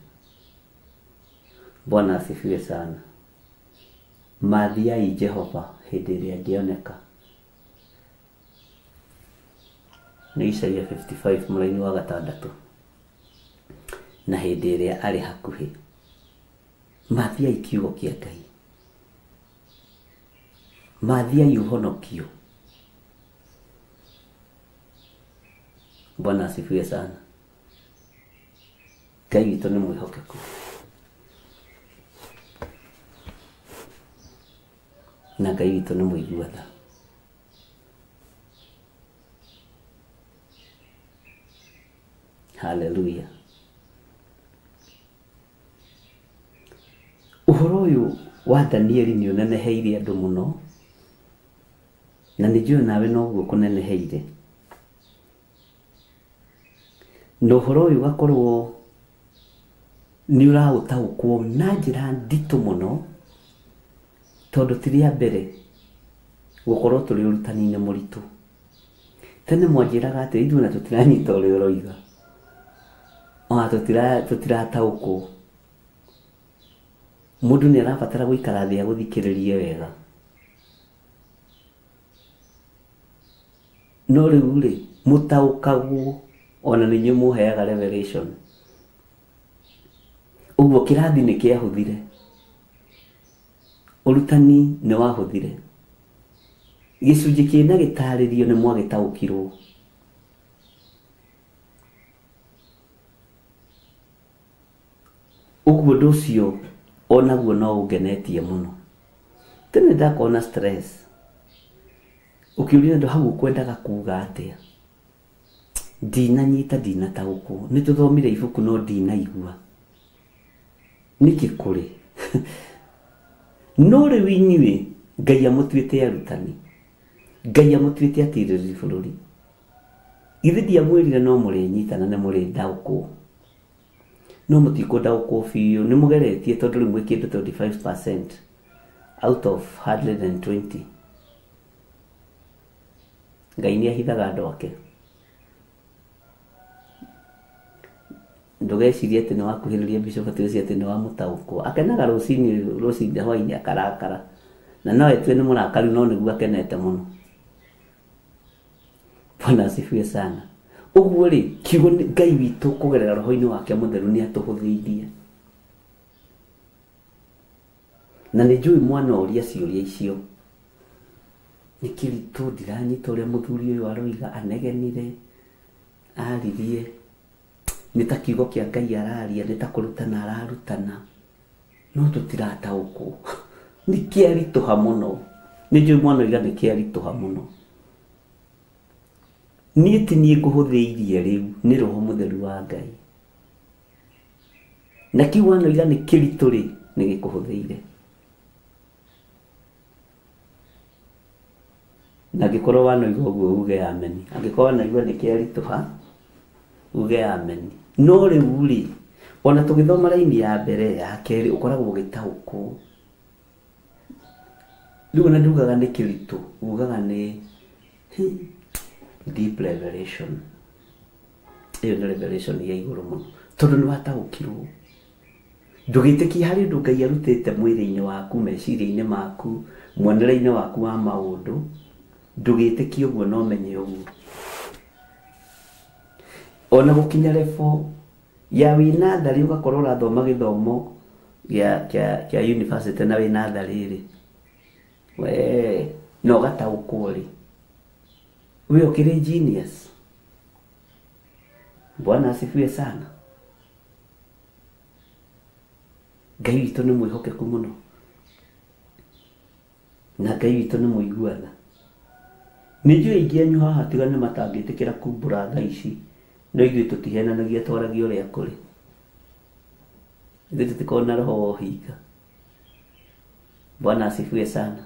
S2: Bwana asifiwe sana. Mathiai Jehova hĩndĩ ĩrĩa angĩoneka. Nĩ Isaia 55 mũraini wa gatandatũ. Na hĩndĩ ĩrĩa arĩ hakuhĩ. Mathiai kiugo kĩa Ngai. Mathiai ũhonokio. Bwana asifiwe sana. Ngai witũ nĩ mwĩhokeku. Na Ngai witũ nĩ mũigua tha. Hallelujah. Ũhoro ũyũ wa Danieli nĩ ũneneheire andũ mũno, na nĩ njũĩ nawe noguo kũneneheire. Na ũhoro ũyũ ũgakorwo nĩ ũraũtaũkwo na njĩra nditũ mũno, tondũ ti rĩa mbere gũkorwo tũrĩ ũrutani-inĩ mũritũ. Tene mwanjĩraga atĩ ithuĩ na tũtiranyita ũrĩa ũroiga, ona tũtirataũkwo. Mũndũ nĩ arabatara gũikara thĩ agũthikĩrĩrie wega. No rĩu rĩ, mũtaũkagwo ona nĩ inyuĩ mũheaga revelation. Ũguo kĩrathi nĩ kĩahũthire, ũrutani nĩ wahũthire, gĩcunjĩ kĩna gĩtarĩrio nĩ mwagĩtaũkirwo. Ũguo ũndũ ũcio onaguo no ũngenetie mũno. Tene ndakorwo na stress, ũkĩũria andũ hau ũkwendaga kuga atĩa, ndinanyita ndinataũkwo, nĩ tũthomire ibuku no ndinaigua nĩkĩ kũrĩ. No rĩu inyuĩ Ngai amũtuĩte arutani, Ngai amũtuĩte atirĩrĩri bũrũri. Githĩ ndiamwĩrire no mũrĩnyita na nĩ mũrĩndaũkwo? No mũtikũndaũkwo biũ, nĩ mũgeretie tondũ rĩu mwĩ kĩndũ 25% out of 120. Ngai nĩ ahithaga andũ ake. Ndũgecirie atĩ nĩ wakuhĩrĩria bishop atĩ ũcio atĩ nĩ wamũtaũkwo. Akenaga rũcinĩ, rũcinĩ hwaĩ-inĩ akarakara. Na no etue nĩ mũrakaru no nĩguo akenete mũno. Bwana asifiwe sana. Ũguo rĩ, kiugo Ngai witũ kũgerera roho-inĩ wake mũtheru nĩ atũhũthĩirie. Na nĩ njũĩ mwana ũria ciũria icio. Nĩ kĩritũ, ndiranyita ũrĩa mũthuri ũyũ aroiga, anegenire, aririe. Nĩ ta kiugo kĩa Ngai araria, nĩ ta kũrutana ararutana. No tũtirataũkwo. Nĩ kĩaritũha mũno. Nĩ njũĩ mwana oiga nĩ kĩaritũha mũno. Niĩ ti niĩ ngũhũthĩirie rĩu, nĩ roho mũtheru wa Ngai. Na kĩu wanoiga nĩ kĩritũ rĩ, nĩ gĩkũhũthĩire. Na angĩkorwo wanoiga ũguo uge ameni. Angĩkorwo wanoiga nĩ kĩaritũha, uge ameni. No rĩu rĩ, ona tũgĩthoma raini ya mbere ya kerĩ ũkoragwo ũgĩtaũkwo. Rĩu ona ndugaga nĩ kĩritũ, ugaga nĩ deep revelation. Ĩyo nĩ revelation ya igũrũ mũno, tondũ nĩ wataũkirwo. Ndũgĩtĩkie harĩ ũndũ Ngai arutĩte mwĩrĩ-inĩ waku, meciria-inĩ maku, muonere-inĩ waku wa maũndũ. Ndũgĩtĩkie ũguo no menye ũguo. Ona gũkinya level ya wĩ natharĩ ũgakorwo ũrathoma gĩthomo kĩa university na wĩ natharĩ rĩ, we na ũgataũkwo rĩ, we ũkĩrĩ genius. Bwana asifiwe sana. Ngai witũ nĩ mwĩhokeku mũno, na Ngai witũ nĩ mũiguana. Nĩ njũĩ aingĩ anyu haha tiga nĩ matangĩtĩkĩra kumbũra thaa ici, no ithuĩ tũtihenanagia, twaragia ũrĩa kũrĩ. Ithuĩ tũtikoragwo na roho wa ũhinga. Bwana asifiwe sana.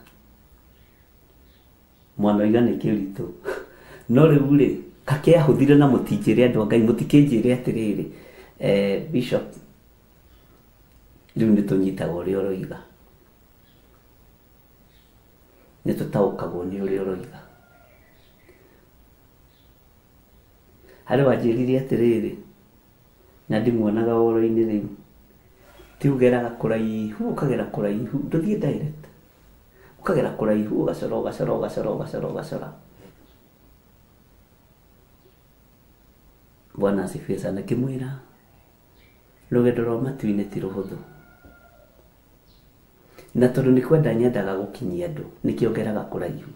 S2: Mwana oiga nĩ kĩritũ. No rĩu rĩ, kakĩahũthire na mũtinjĩre andũ a Ngai, mũtikĩnjĩre atĩrĩrĩ, Bishop, rĩu nĩ tũnyitaga ũrĩa ũroiga, nĩ tũtaũkagwo nĩ ũrĩa ũroiga. Harĩ wanjĩrire atĩrĩrĩ, na ndimuonaga ũhoro-inĩ rĩu, ti ũgeraga kũraihu, ũkagera kũraihu, ndũthiĩ direct, ũkagera kũraihu, ũgacora, ũgacora, ũgacora, ũgacora, ũgacora. Bwana asifiwe sana. Kĩmwĩra rũgendo rwa matu-inĩ ti rũhũthũ, na tondũ nĩ kwenda nyendaga gũkinyia andũ, nĩkĩo ngeraga kũraihu.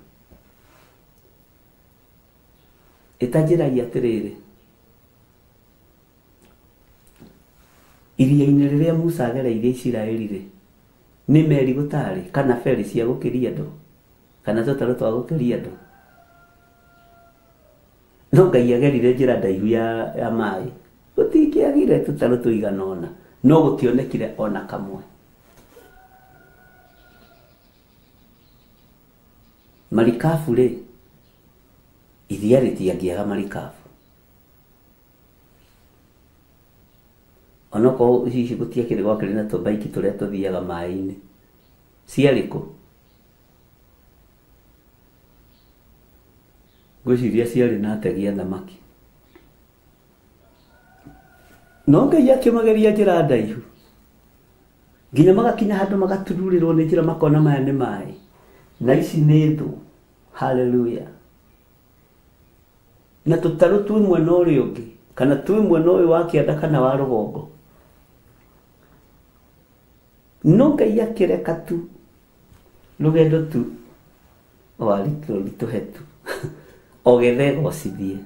S2: Ĩtanjĩragia atĩrĩrĩ, iria-inĩ rĩrĩa Musa agereire Isiraeli rĩ, nĩ meri gũtarĩ kana ferry cia gũkĩria andũ, kana tũtarũ twa gũkĩria andũ. No Ngai agerire njĩra ndaihu ya maĩ, gũtingĩagire tũtarũ tũigana ũna, no gũtionekire ona kamwe. Marikabu rĩ, iria rĩtiangĩaga marikabu. Onokorwo hihi gũtiakĩrĩ gwakĩrĩ na tũbaiki tũrĩa tũthiaga maĩ-inĩ, ciarĩ kũ? Ngwĩciria ciarĩ na ategi a thamaki. No Ngai akĩmageria njĩra ndaihu nginya magakinya handũ magatururĩrwo nĩ njĩra makona maya nĩ maĩ na ici nĩ thũ. Haleluya. Na tũtarũ twĩ mwena ũrĩa ũngĩ kana twĩ mwena ũyũ wa kĩanda kana wa rũgongo. No Ngai akĩreka tu rũgendo tu rũritũhe tu o getha ĩgocithie,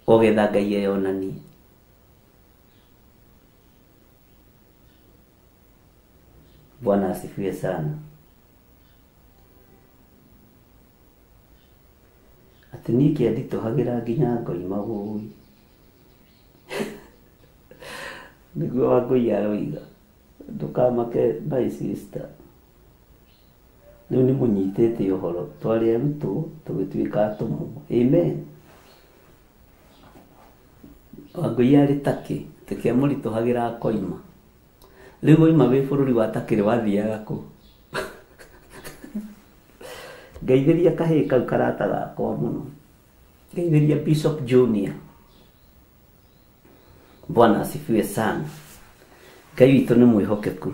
S2: o getha Ngai eyonanie. Bwana asifiwe sana. Atĩ niĩ kĩanditũhagĩra nginya ngoima wũi. Nĩguo Wangũi aroiga. Ndũkamake my sister. Rĩu nĩ mũnyitĩte ũhoro. Twarĩ arutwo tũgĩtuĩka atũmwo. Amen. Wangũi arĩ takĩ, tũkĩamũritũhagĩra akoima. Rĩu waima wĩ bũrũri wa takĩrĩ wathiaga kũ? Ngeithĩria kahĩĩ kau karata gakwa mũno. Ngeithĩria Bishop Junior. Bwana asifiwe sana. Ngai witũ nĩ mwĩhokeku.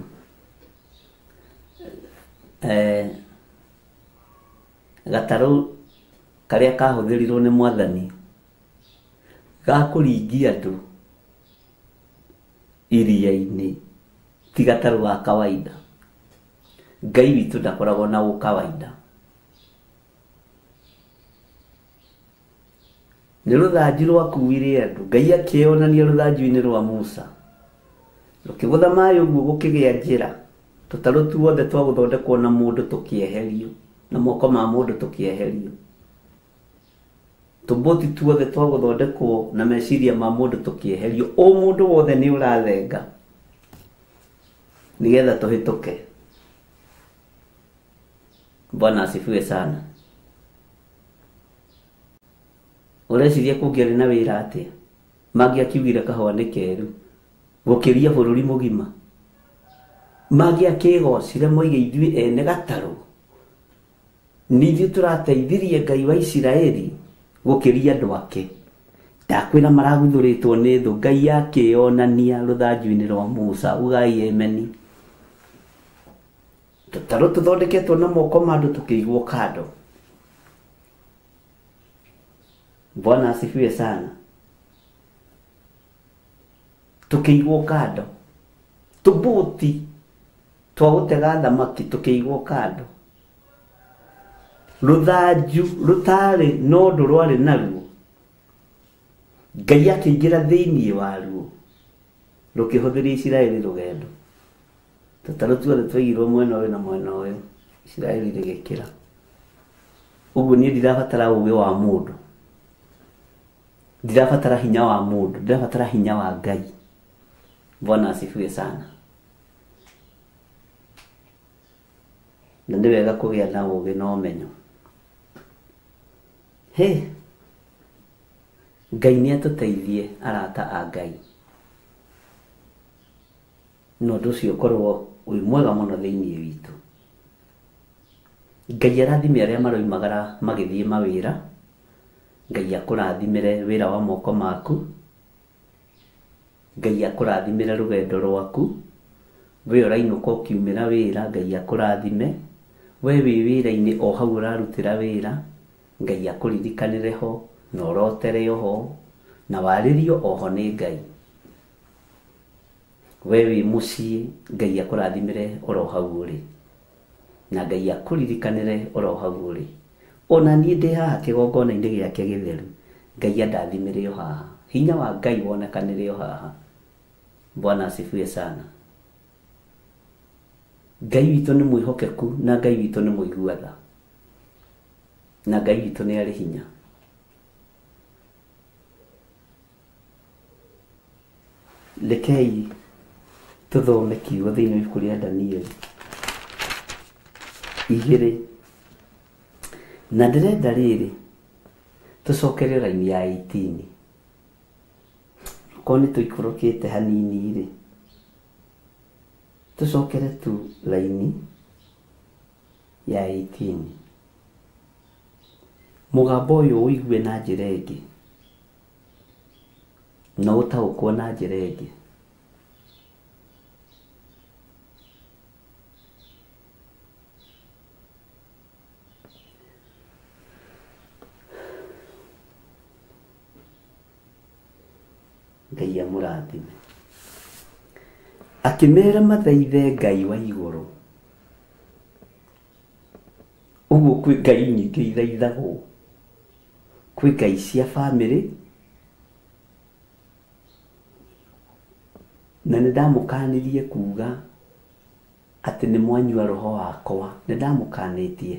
S2: Gatarũ karĩa kahũthĩrirwo nĩ mwathani ga kũringia andũ iria-inĩ ti gatarũ ga kawaida. Ngai witũ ndakoragwo na ũkawaida. Nĩ rũthanju rwakuire andũ. Ngai akĩonania rũthanju-inĩ rwa Musa. Rũkĩgũtha maĩ ũguo gũkĩgĩa njĩra. Tũtarũ tuothe twa gũthondekwo na mũndũ tũkĩeherio, na moko ma mũndũ tũkĩeherio. Tũbũti tuothe twa gũthondekwo na meciria ma mũndũ tũkĩeherio. O mũndũ wothe nĩ ũrathenga nĩgetha tũhĩtũke. Bwana asifiwe sana. Ũreciria kũngĩarĩ na wĩra atĩa? Mangĩakiugire kahũa nĩ keru gũkĩria bũrũri mũgima. Mangĩakĩgocire moige ithuĩ ene gatarũ nĩ ithuĩ tũrateithirie Ngai wa Isiraeli gũkĩria andũ ake. Ndakwĩra maraguthũrĩtwo nĩ thũ. Ngai akĩonania rũthanju-inĩ rwa Musa. Ugai ameni. Tũtarũ tũthondeketwo na moko ma andũ tũkĩigwo kando. Bwana asifiwe sana. Tũkĩigwo kando. Tũbũti twa gũtega thamaki tũkĩigwo kando. Rũthanju rũtarĩ na ũndũ rwarĩ naruo, Ngai akĩingĩra thĩinĩ waruo rũkĩhũthĩria Isiraeli rũgendo. Tũtarũ tuothe twaigirwo mwena ũyũ na mwena ũyũ, Isiraeli rĩgĩkĩra. Ũguo niĩ ndirabatara ũũgĩ wa mũndũ, ndirabatara hinya wa mũndũ, ndirabatara hinya wa Ngai. Bwana asifiwe sana. Na nĩ wega kũgĩa na ũũgĩ na ũmenyo. He, Ngai nĩ atũteithie arata a Ngai. Na ũndũ ũcio ũkorwo wĩ mwega mũno thĩinĩ witũ. Ngai arathime arĩa maroimagara magĩthiĩ mawĩra. Ngai akũrathimĩre wĩra wa moko maku. Ngai akũrathimĩre rũgendo rwaku. We ũrainũka ũkiumĩra wĩra, Ngai akũrathime. We wĩ wĩra-inĩ o hau ũrarutĩra wĩra, Ngai akũririkanĩre ho na ũrotere ho na warĩrio oho nĩ Ngai. We wĩ mũciĩ, Ngai akũrathimĩre oro hau ũrĩ na Ngai akũririkanĩre oro hau ũrĩ. Ona niĩ ndĩ haha kĩgongona-inĩ gĩake gĩtheru, Ngai andathimĩre o haha. Hinya wa Ngai wonekanĩre o haha. Bwana asifiwe sana. Ngai witũ nĩ mwĩhokeku na Ngai witũ nĩ mũigua tha na Ngai witũ nĩ arĩ hinya. Rekei tũthome kiugo thĩinĩ wa ibuku rĩa Danieli 2 na ndĩrenda rĩrĩ tũcokere raini ya 18. Korwo nĩ tũikũrũkĩte hanini rĩ, tũcokere tu raini ya 18. Mũgambo ũyũ ũigue na njĩra ĩngĩ na ũtaũkwo na njĩra ĩngĩ. Ngai amũrathime. Akĩmera mathaithe Ngai wa igũrũ. Ũguo kwĩ Ngai nyingĩ ithaithagwo. Kwĩ Ngai cia bamĩrĩ, na nĩ ndamũkanirie kuga atĩ nĩ mwanyua roho wakwa, nĩ ndamũkanĩtie.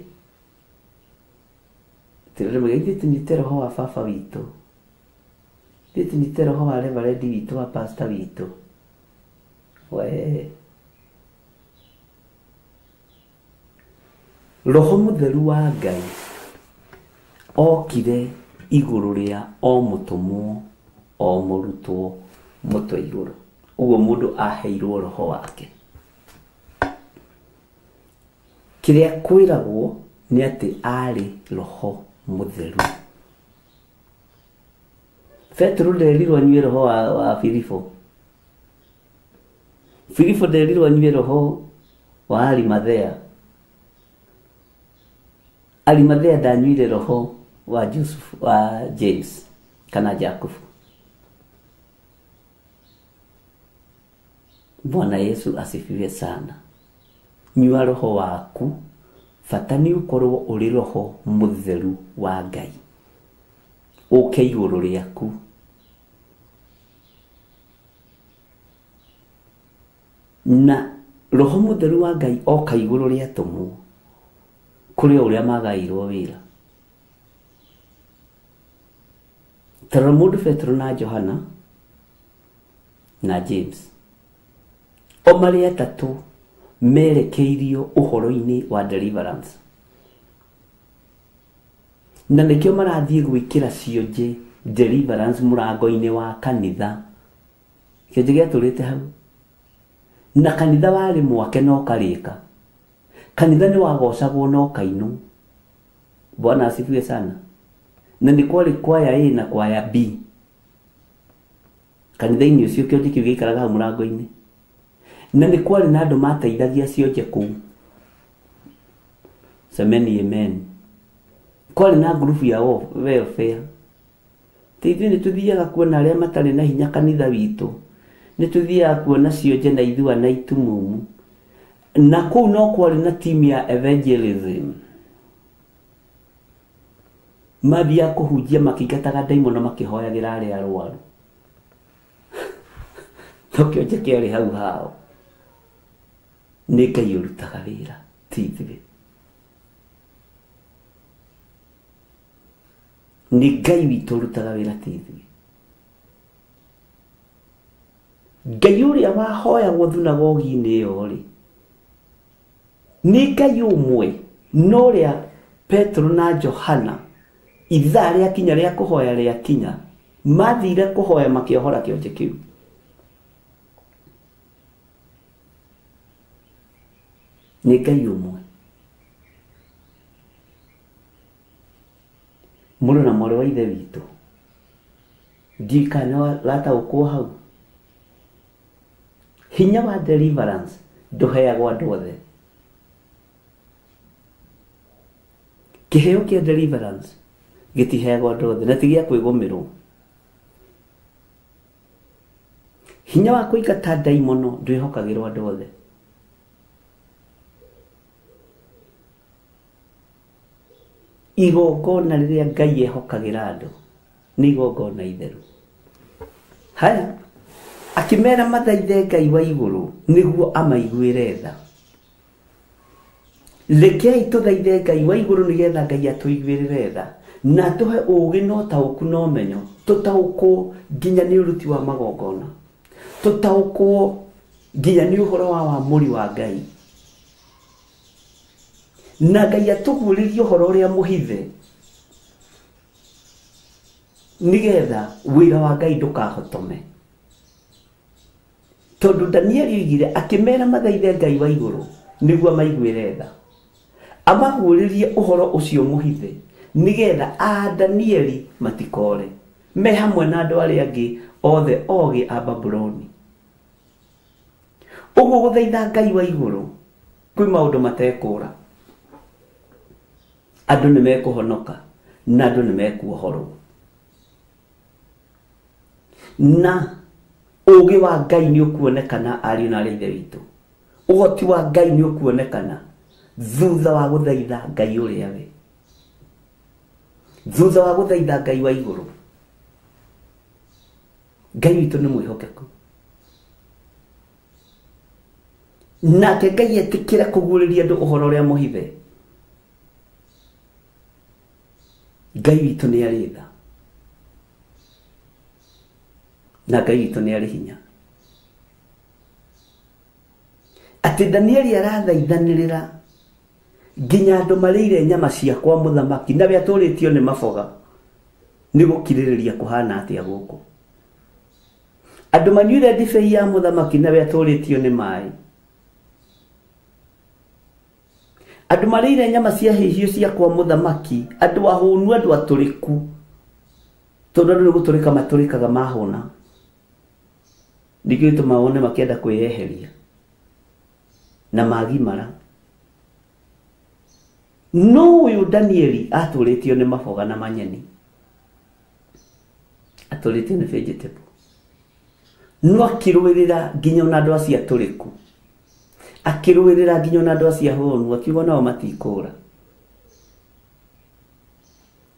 S2: Ithuĩ tũnyuĩte roho wa baba witũ, ithuĩ tũnyuĩte roho wa reverend witũ, wa pastor witũ. We roho mũtheru wa Ngai okire igũrũ rĩa o mũtũmwo o mũrutwo mũtwe igũrũ. Ũguo mũndũ aheirwo roho wake. Kĩrĩa kwĩragwo nĩ atĩ arĩ roho mũtheru. Petero nderirwo anyue roho wa Filipo. Filipo nderirwo anyue roho wa Arimathea. Arimathea ndanyuire roho wa Joseph, wa James kana Jakubu. Bwana Yesu asifiwe sana. Nyua roho waku, bata nĩ ũkorwo ũrĩ roho mũtheru wa Ngai. Ũke igũrũ rĩaku. Na roho mũtheru wa Ngai oka igũrũ rĩa atũmwo kũrĩ o ũrĩa magaĩirwo wĩra. Tarora mũndũ Petero na Johana na James, o marĩ atatũ merekeirio ũhoro-inĩ wa deliverance. Na nĩkĩo marathiĩ gwĩkĩra cionje deliverance mũrango-inĩ wa kanitha. Kĩonje gĩatũrĩte hau. Na kanitha warĩ mwake no karĩka. Kanitha nĩ wagocagwo no kainũ. Bwana asifiwe sana. Na nĩ kwarĩ kwaya A na kwaya B. Kanitha-inĩ ũcio kĩonje kĩu gĩikaraga hau mũrango-inĩ. Na nĩ kwarĩ na andũ mateithagia cionje kũu. Semeni amen. Kwarĩ na ngurubu ya welfare. Ithuĩ nĩ tũthiaga kuona arĩa matarĩ na hinya kanitha witũ. Nĩ tũthiaga kuona cionje na ithua na itumumu. Na kũu no kwarĩ na timu ya evangelism. Mathiaga kũhunjia makĩingataga ndaimono makĩhoyagĩra arĩa arwaru. No kĩonje kĩarĩ hau hao. Nĩ Ngai ũrutaga wĩra, ti ithuĩ. Nĩ Ngai witũ ũrutaga wĩra, ti ithuĩ. Ngai ũrĩa wahoyagwo thunagogi-inĩ ĩyo rĩ, nĩ Ngai ũmwe no ũrĩa Petero na Johana ithaa rĩakinya rĩa kũhoya rĩakinya, mathire kũhoya makĩohora kĩonje kĩu. Nĩ Ngai ũmwe. Mũrũ na mwarĩ wa ithe witũ, ndiũĩ kana nĩ ũrataũkwo hau. Hinya wa deliverance ndũheagwo andũ othe. Kĩheo kĩa deliverance gĩtiheagwo andũ othe na ti gĩa kwĩgũmĩrwo. Hinya wa kũingata ndaimono ndwĩhokagĩrwo andũ othe. Igongona rĩrĩa Ngai ehokagĩra andũ nĩ igongona itheru. Haya, akĩmera mathaithe Ngai wa igũrũ nĩguo amaiguĩre tha. Rekei tũthaithe Ngai wa igũrũ nĩgetha Ngai atũiguĩrĩre tha na atũhe ũũgĩ na ũtaũku na ũmenyo, tũtaũkwo nginya nĩ ũruti wa magongona, tũtaũkwo nginya nĩ ũhoro wa wamũri wa Ngai, na Ngai atũguũrĩrie ũhoro ũrĩa mũhithe nĩgetha wĩra wa Ngai ndũkahotome. Tondũ Danieli oigire akĩmera mathaithe Ngai wa igũrũ nĩguo amaiguĩre tha, amaguũrĩrie ũhoro ũcio mũhithe nĩgetha a Danieli matikore me hamwe na andũ arĩa angĩ othe ogĩ a Babuloni. Ũguo gũthaitha Ngai wa igũrũ kwĩ maũndũ matekũra, andũ nĩ mekũhonoka na andũ nĩ mekuohorwo, na ũũgĩ wa Ngai nĩ ũkuonekana ariũ na arĩa ithe witũ. Ũhoti wa Ngai nĩ ũkuonekana thutha wa gũthaitha Ngai ũrĩa we, thutha wa gũthaitha Ngai wa igũrũ. Ngai witũ nĩ mwĩhokeku, nake Ngai etĩkĩra kũguũrĩria andũ ũhoro ũrĩa mũhithe. Ngai witũ nĩ arĩ tha na Ngai witũ nĩ arĩ hinya. Atĩ Danieli arathaithanĩrĩra nginya andũ marĩire nyama cia kwa mũthamaki na we atũrĩtio nĩ maboga, nĩ gũkirĩrĩria kũhana atĩa gũkũ. Andũ manyuire ndibei ya mũthamaki na we atũrĩtio nĩ maĩ. Andũ marĩire nyama cia hĩhio cia kwa mũthamaki, andũ ahũnu, andũ atũrĩku, tondũ andũ nĩ gũtũrĩka matũrĩkaga mahũna, nĩkĩo gĩtũmaga wone makĩenda kwĩyeheria na magimara. No ũyũ Danieli atũrĩtio nĩ maboga na manyeni, atũrĩtio nĩ vegetable, no akĩrũĩrĩra nginya ona andũ acio atũrĩku, akĩrũĩrĩra nginya ona andũ acio ahũnu, akiuga nao matikũra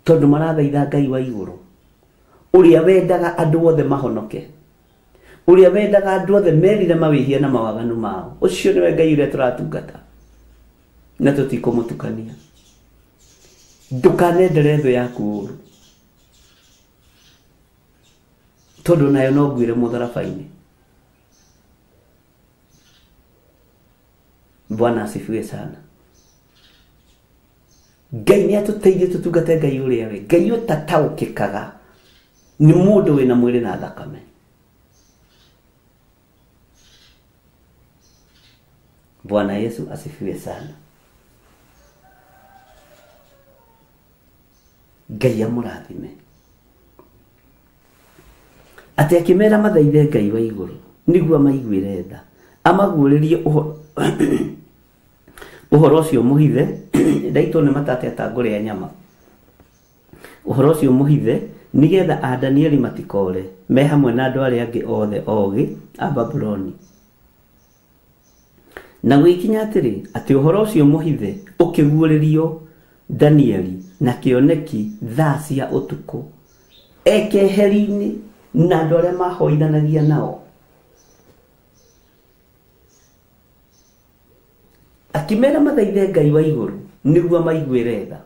S2: tondũ marathaitha Ngai wa igũrũ ũrĩa wendaga andũ othe mahonoke, ũrĩa wendaga andũ othe merire mawĩhia na mawaganu mao. Ũcio nĩwe Ngai ũrĩa tũratungata na tũtikũmũtukania. Ndũkanendere thũ yaku ũru, tondũ nayo no nguire mũtharaba-inĩ. Bwana asifiwe sana. Ngai nĩ atũteithie tũtungate Ngai ũrĩa we, Ngai ũtataũkĩkaga nĩ mũndũ wĩna mwĩrĩ na thakame. Bwana Yesu asifiwe sana. Ngai amũrathime. Atĩ akĩmera mathaithe Ngai wa igũrũ nĩguo amaiguĩre tha, amaguũrĩrie ũhoro ũcio mũhithe. Ndaitwo nĩ matate atangũrĩa nyama. Ũhoro ũcio mũhithe nĩgetha a Danieli matikore me hamwe na andũ arĩa angĩ othe ogĩ a Babuloni. Na gũgĩkinya atĩrĩ, atĩ ũhoro ũcio mũhithe ũkĩguũrĩrio Danieli na kĩoneki thaa cia ũtukũ, e keheri-inĩ na andũ arĩa mahoithanagia nao. Akĩmera mathaithe Ngai wa igũrũ nĩguo amaiguĩre tha.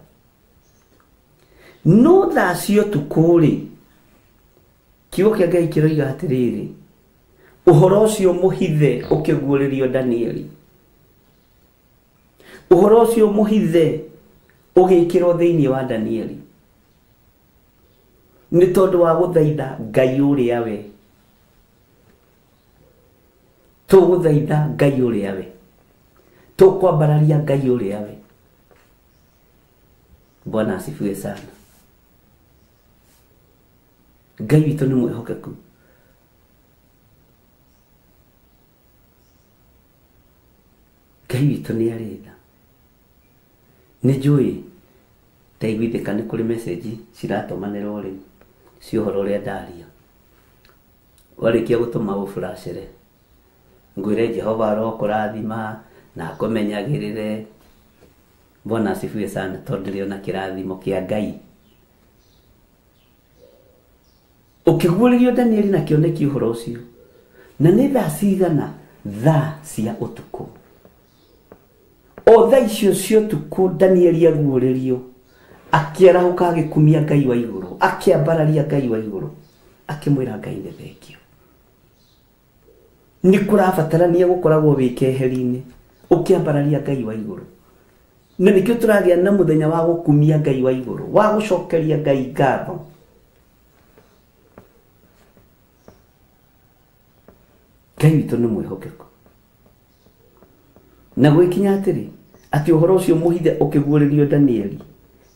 S2: No thaa cia ũtukũ-rĩ, kiugo kĩa Ngai kĩroiga atĩrĩrĩ, ũhoro ũcio mũhithe ũkĩguũrĩrio Danieli, ũhoro ũcio mũhithe ũgĩkĩrwo thĩinĩ wa Danieli nĩ tondũ wa gũthaitha Ngai ũrĩa we. Tũgũthaitha Ngai ũrĩa we, tũkwambararia Ngai ũrĩa we. Bwana asifiwe sana. Ngai witũ nĩ mwĩhokeku. Ngai witũ nĩ arĩ tha. Nĩ njũĩ ndaiguithĩka nĩ kũrĩ message ciratũmanĩrwo rĩu cia ũhoro ũrĩa ndaria. Warĩkia gũtũma ũburacĩre, ngwĩre Jehova arokũrathima na akũmenyagĩrĩre. Bwana asifiwe sana, tondũ ndĩrĩ ona kĩrathimo kĩa Ngai. Ũkĩguũrĩrio Danieli na kĩoneki ũhoro ũcio, na nĩ thaa cigana? Thaa cia ũtukũ. O thaa icio cia ũtukũ Danieli aguũrĩrio, akĩarahũka agĩkumia Ngai wa igũrũ, akĩambararia Ngai wa igũrũ, akĩmwĩra Ngai nĩ thengio. Nĩ kũrabatarania gũkoragwo wĩ keheri-inĩ ũkĩambararia Ngai wa igũrũ. Na nĩkĩo tũragĩa na mũthenya wa gũkumia Ngai wa igũrũ, wa gũcokeria Ngai ngatho. Ngai witũ nĩ mwĩhokeku. Na gũgĩkinya atĩrĩ, atĩ ũhoro ũcio mũhithe ũkĩguũrĩrio Danieli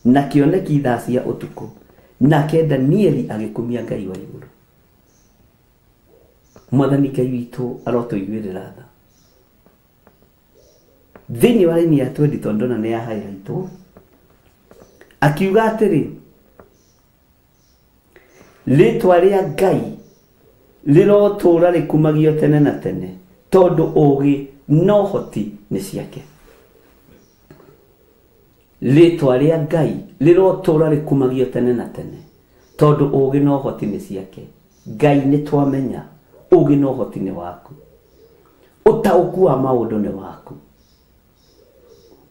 S2: Na kĩoneki thaa cia ũtukũ, nake Danieli agĩkumia Ngai wa igũrũ. Mwathani Ngai witũ arotũiguĩrĩra tha. Thĩinĩ wa raini ya 20 tondũ ndona nĩ ya highlightwo, akiuga atĩrĩ, rĩtwa rĩa Ngai rĩrotũũra rĩkumagio tene na tene, tondũ ũũgĩ na ũhoti nĩ ciake. Rĩtwa rĩa Ngai rĩrotũũra rĩkumagio tene na tene, tondũ ũũgĩ na ũhoti nĩ ciake. Ngai nĩ twamenya ũũgĩ na ũhoti nĩ waku, ũtaũku wa maũndũ nĩ waku,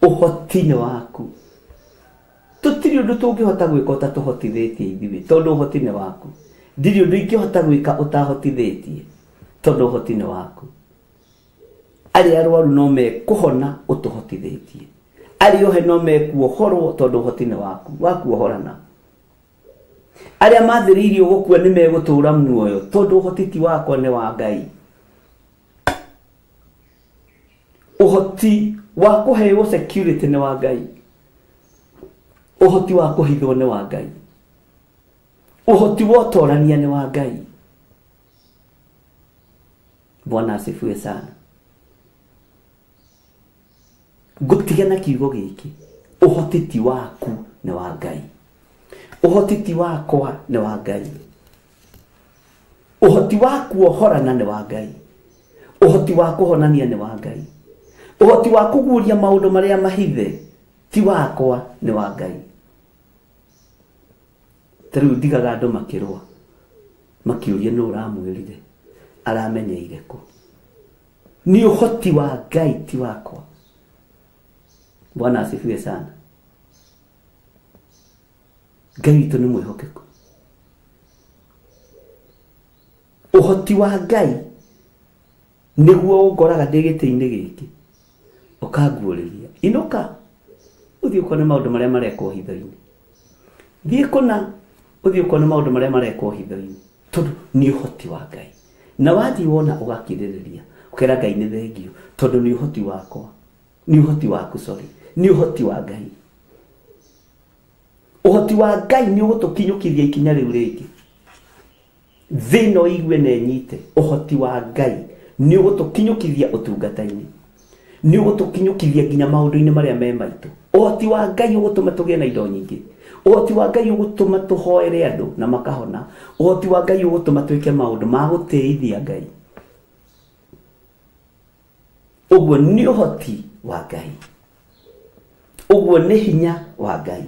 S2: ũhoti nĩ waku. Tũtirĩ ũndũ tũngĩhota gwĩka ũtatũhotithĩtie ithuĩ, tondũ ũhoti nĩ waku. Ndirĩ ũndũ ingĩhota gwĩka ũtahotithĩtie, tondũ ũhoti nĩ waku. Arĩa arwaru no mekũhona ũtũhotithĩtie, arĩa ohe no mekuohorwo, tondũ ũhoti nĩ waku wa kuohorana. Arĩa mathĩrĩirio gũkua nĩ megũtũũra muoyo, tondũ ũhoti ti wakwa, nĩ wa Ngai. Ũhoti wa kũheo security nĩ wa Ngai, ũhoti wa kũhithwo nĩ wa Ngai, ũhoti wa ũtorania nĩ wa Ngai. Bwana asifiwe sana. Ngũtiga na kiugo gĩkĩ, ũhoti ti waku, nĩ wa Ngai. Ũhoti ti wakwa, nĩ wa Ngai. Ũhoti wa kuohorana nĩ wa Ngai, ũhoti wa kũhonania nĩ wa Ngai, ũhoti wa kũguũria maũndũ marĩa mahithe ti wakwa, nĩ wa Ngai. Ta rĩu ndigaga andũ makĩrũa makĩũria nũ ũramwĩrire, aramenyeire kũ. Nĩ ũhoti wa Ngai, ti wakwa. Bwana asifiwe sana. Ngai witũ nĩ mwĩhokeku. Ũhoti wa Ngai nĩguo ũngoraga ndĩ gĩtĩ-inĩ gĩkĩ, ũkanguũrĩria, inũka ũthiĩ ũkone maũndũ marĩa marekwo hitho-inĩ, thiĩ kũna ũthiĩ ũkone maũndũ marĩa marekwo hitho-inĩ, tondũ nĩ ũhoti wa Ngai. Na wathiĩ wona ũgakirĩrĩria, ũkera Ngai nĩ thengio, tondũ nĩ ũhoti wakwa, nĩ ũhoti waku, sorry, nĩ ũhoti wa Ngai. Ũhoti wa Ngai nĩ ũgũtũkinyũkithia ikinya rĩu rĩngĩ. Thĩ no igue na ĩnyite, ũhoti wa Ngai nĩ ũgũtũkinyũkithia ũtungata-inĩ, nĩ ũgũtũkinyũkithia nginya maũndũ-inĩ marĩa me maitũ. Ũhoti wa Ngai ũgũtũma tũgĩe na indo nyingĩ. Ũhoti wa Ngai ũgũtũma tũhoere andũ na makahona. Ũhoti wa Ngai ũgũtũma twĩke maũndũ ma gũtĩithia Ngai. Ũguo nĩ ũhoti wa Ngai, ũguo nĩ hinya wa Ngai.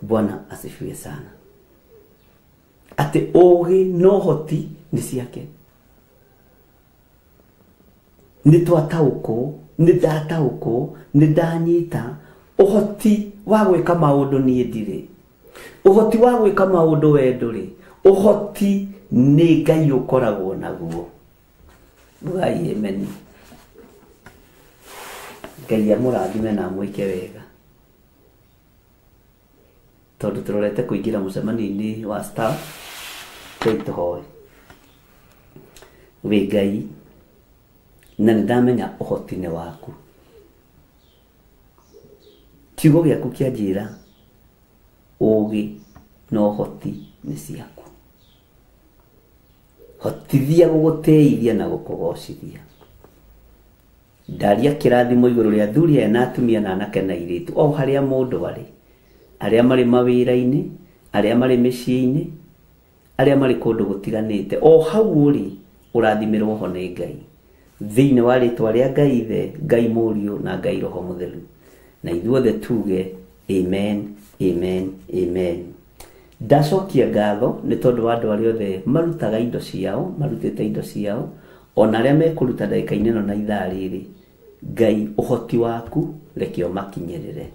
S2: Bwana asifiwe sana. Atĩ ũũgĩ na ũhoti nĩ ciake. Nĩ twataũkwo, nĩ ndataũkwo, nĩ ndanyita ũhoti wa gwĩka maũndũ niĩ ndirĩ. Ũhoti wa gwĩka maũndũ we ndũrĩ. Ũhoti nĩ Ngai ũkoragwo naguo. Ngai amen. Ngai amũrathime na amwĩke wega, tondũ tũrorete kũingĩra mũcemanio-inĩ wa staff. Ngai tũhoe. Wĩ Ngai, na nĩ ndamenya ũhoti nĩ waku. Kiugo gĩaku kĩanjĩra ũũgĩ na ũhoti nĩ ciaku. Hotithia gũgũtĩithia na gũkũgocithia. Ndaria kĩrathimo igũrũ rĩa athuri aya na atumia na anake na airĩtu, o harĩa mũndũ arĩ, arĩa marĩ mawĩra-inĩ, arĩa marĩ mĩciĩ-inĩ, arĩa marĩ kũndũ gũtiganĩte, o hau ũrĩ ũrathimĩrwo ho nĩ Ngai. Thĩinĩ wa rĩtwa rĩa Ngai Ithe, Ngai Mũriũ na Ngai Roho Mũtheru. Na ithuothe tuge amen, amen, amen. Ndacokia ngatho nĩ tondũ wa andũ arĩa othe marutaga indo ciao, marutĩte indo ciao, ona arĩa mekũruta ndagĩka-inĩ ĩno na ithaa rĩrĩ. Ngai ũhoti waku reke ũmakinyĩrĩre.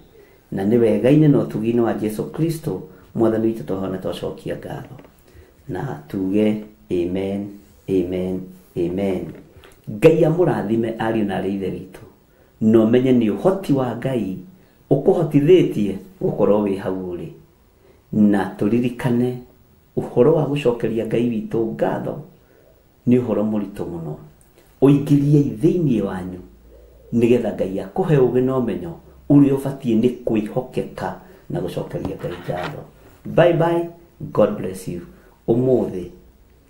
S2: Na nĩ wega-inĩ na ũtugi-inĩ wa Jesu Kristo Mwathani witũ twahona twacokia ngatho. Na tuge amen, amen, amen. Ngai amũrathime ariũ na arĩ ithe witũ. Na ũmenye nĩ ũhoti wa Ngai ũkũhotithĩtie gũkorwo wĩ hau ũrĩ. Na tũririkane ũhoro wa gũcokeria Ngai witũ ngatho nĩ ũhoro mũritũ mũno. Ũingĩriei thĩinĩ wanyu nĩgetha Ngai akũhe ũũgĩ na ũmenyo Ũrĩa ũbatiĩ nĩ kwĩhokeka na gũcokeria Ngai ngatho. Bye bye, God bless you. Ũmũthĩ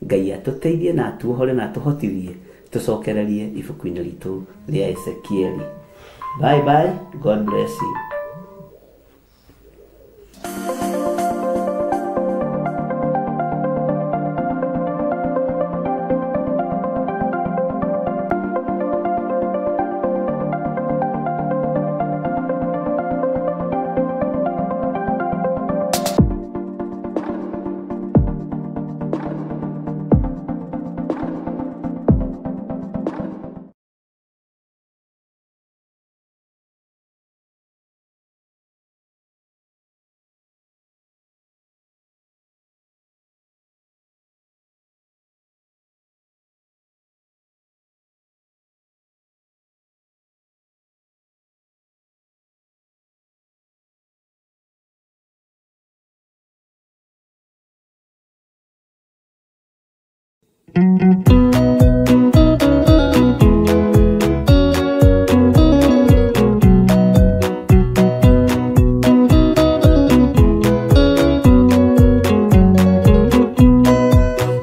S2: Ngai atũteithie na atuohore na atũhotithie tũcokererie ibuku-inĩ ritũ rĩa Ezekieli. Bye bye, God bless you.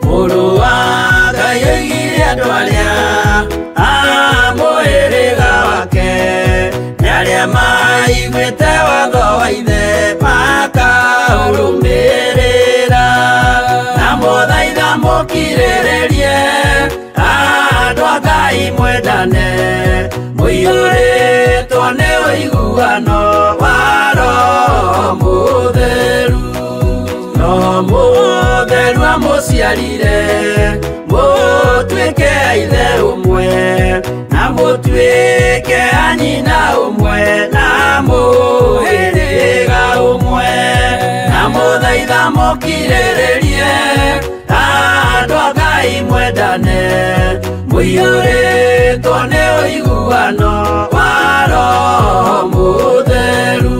S9: Mũrũ wa Ngai oigire andũ arĩa a mũhĩrĩga wake nĩ arĩa maiguĩte watho wa ithe makaũrũmĩrĩra na mũthaitha mũkirĩrĩrie andũ a Ngai mwendane mũiyũrĩtwo nĩ ũiguano wa Roho Mũtheru. Roho Mũtheru amũciarire mũtuĩke a ithe ũmwe na mũtuĩke a nyina ũmwe na mũhĩrĩga ũmwe na mũthaitha mũkirĩrĩrie andũ a Ngai mwendane mũiyũrĩtwo nĩ ũiguano wa Roho Mũtheru.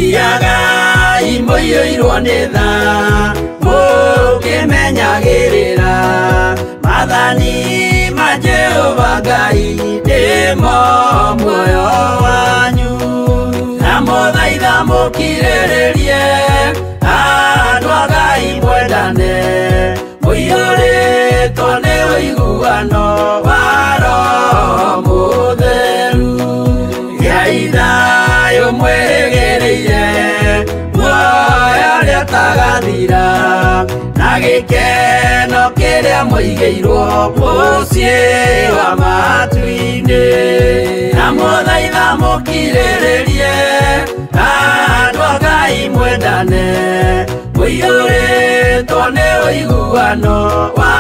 S9: Thiagai mũiyũirwo nĩ tha mũkĩmenyagĩrĩra maathani ma Jehova Ngai nĩmo muoyo wanyu na mũthaitha mũkirĩrĩrie andũ a Ngai mwendane mũiyũrĩtwo nĩ ũiguano wa Roho Mũtheru. Gĩai thayũ mwĩrĩgĩrĩire muoyo ũrĩa ũtagathira na gĩkeno kĩrĩa mũigĩirwo mũciĩ wa matu-inĩ na mũthaitha mũkirĩrĩrie andũ a Ngai mwendane mũiyũrĩtwo nĩ ũiguano wa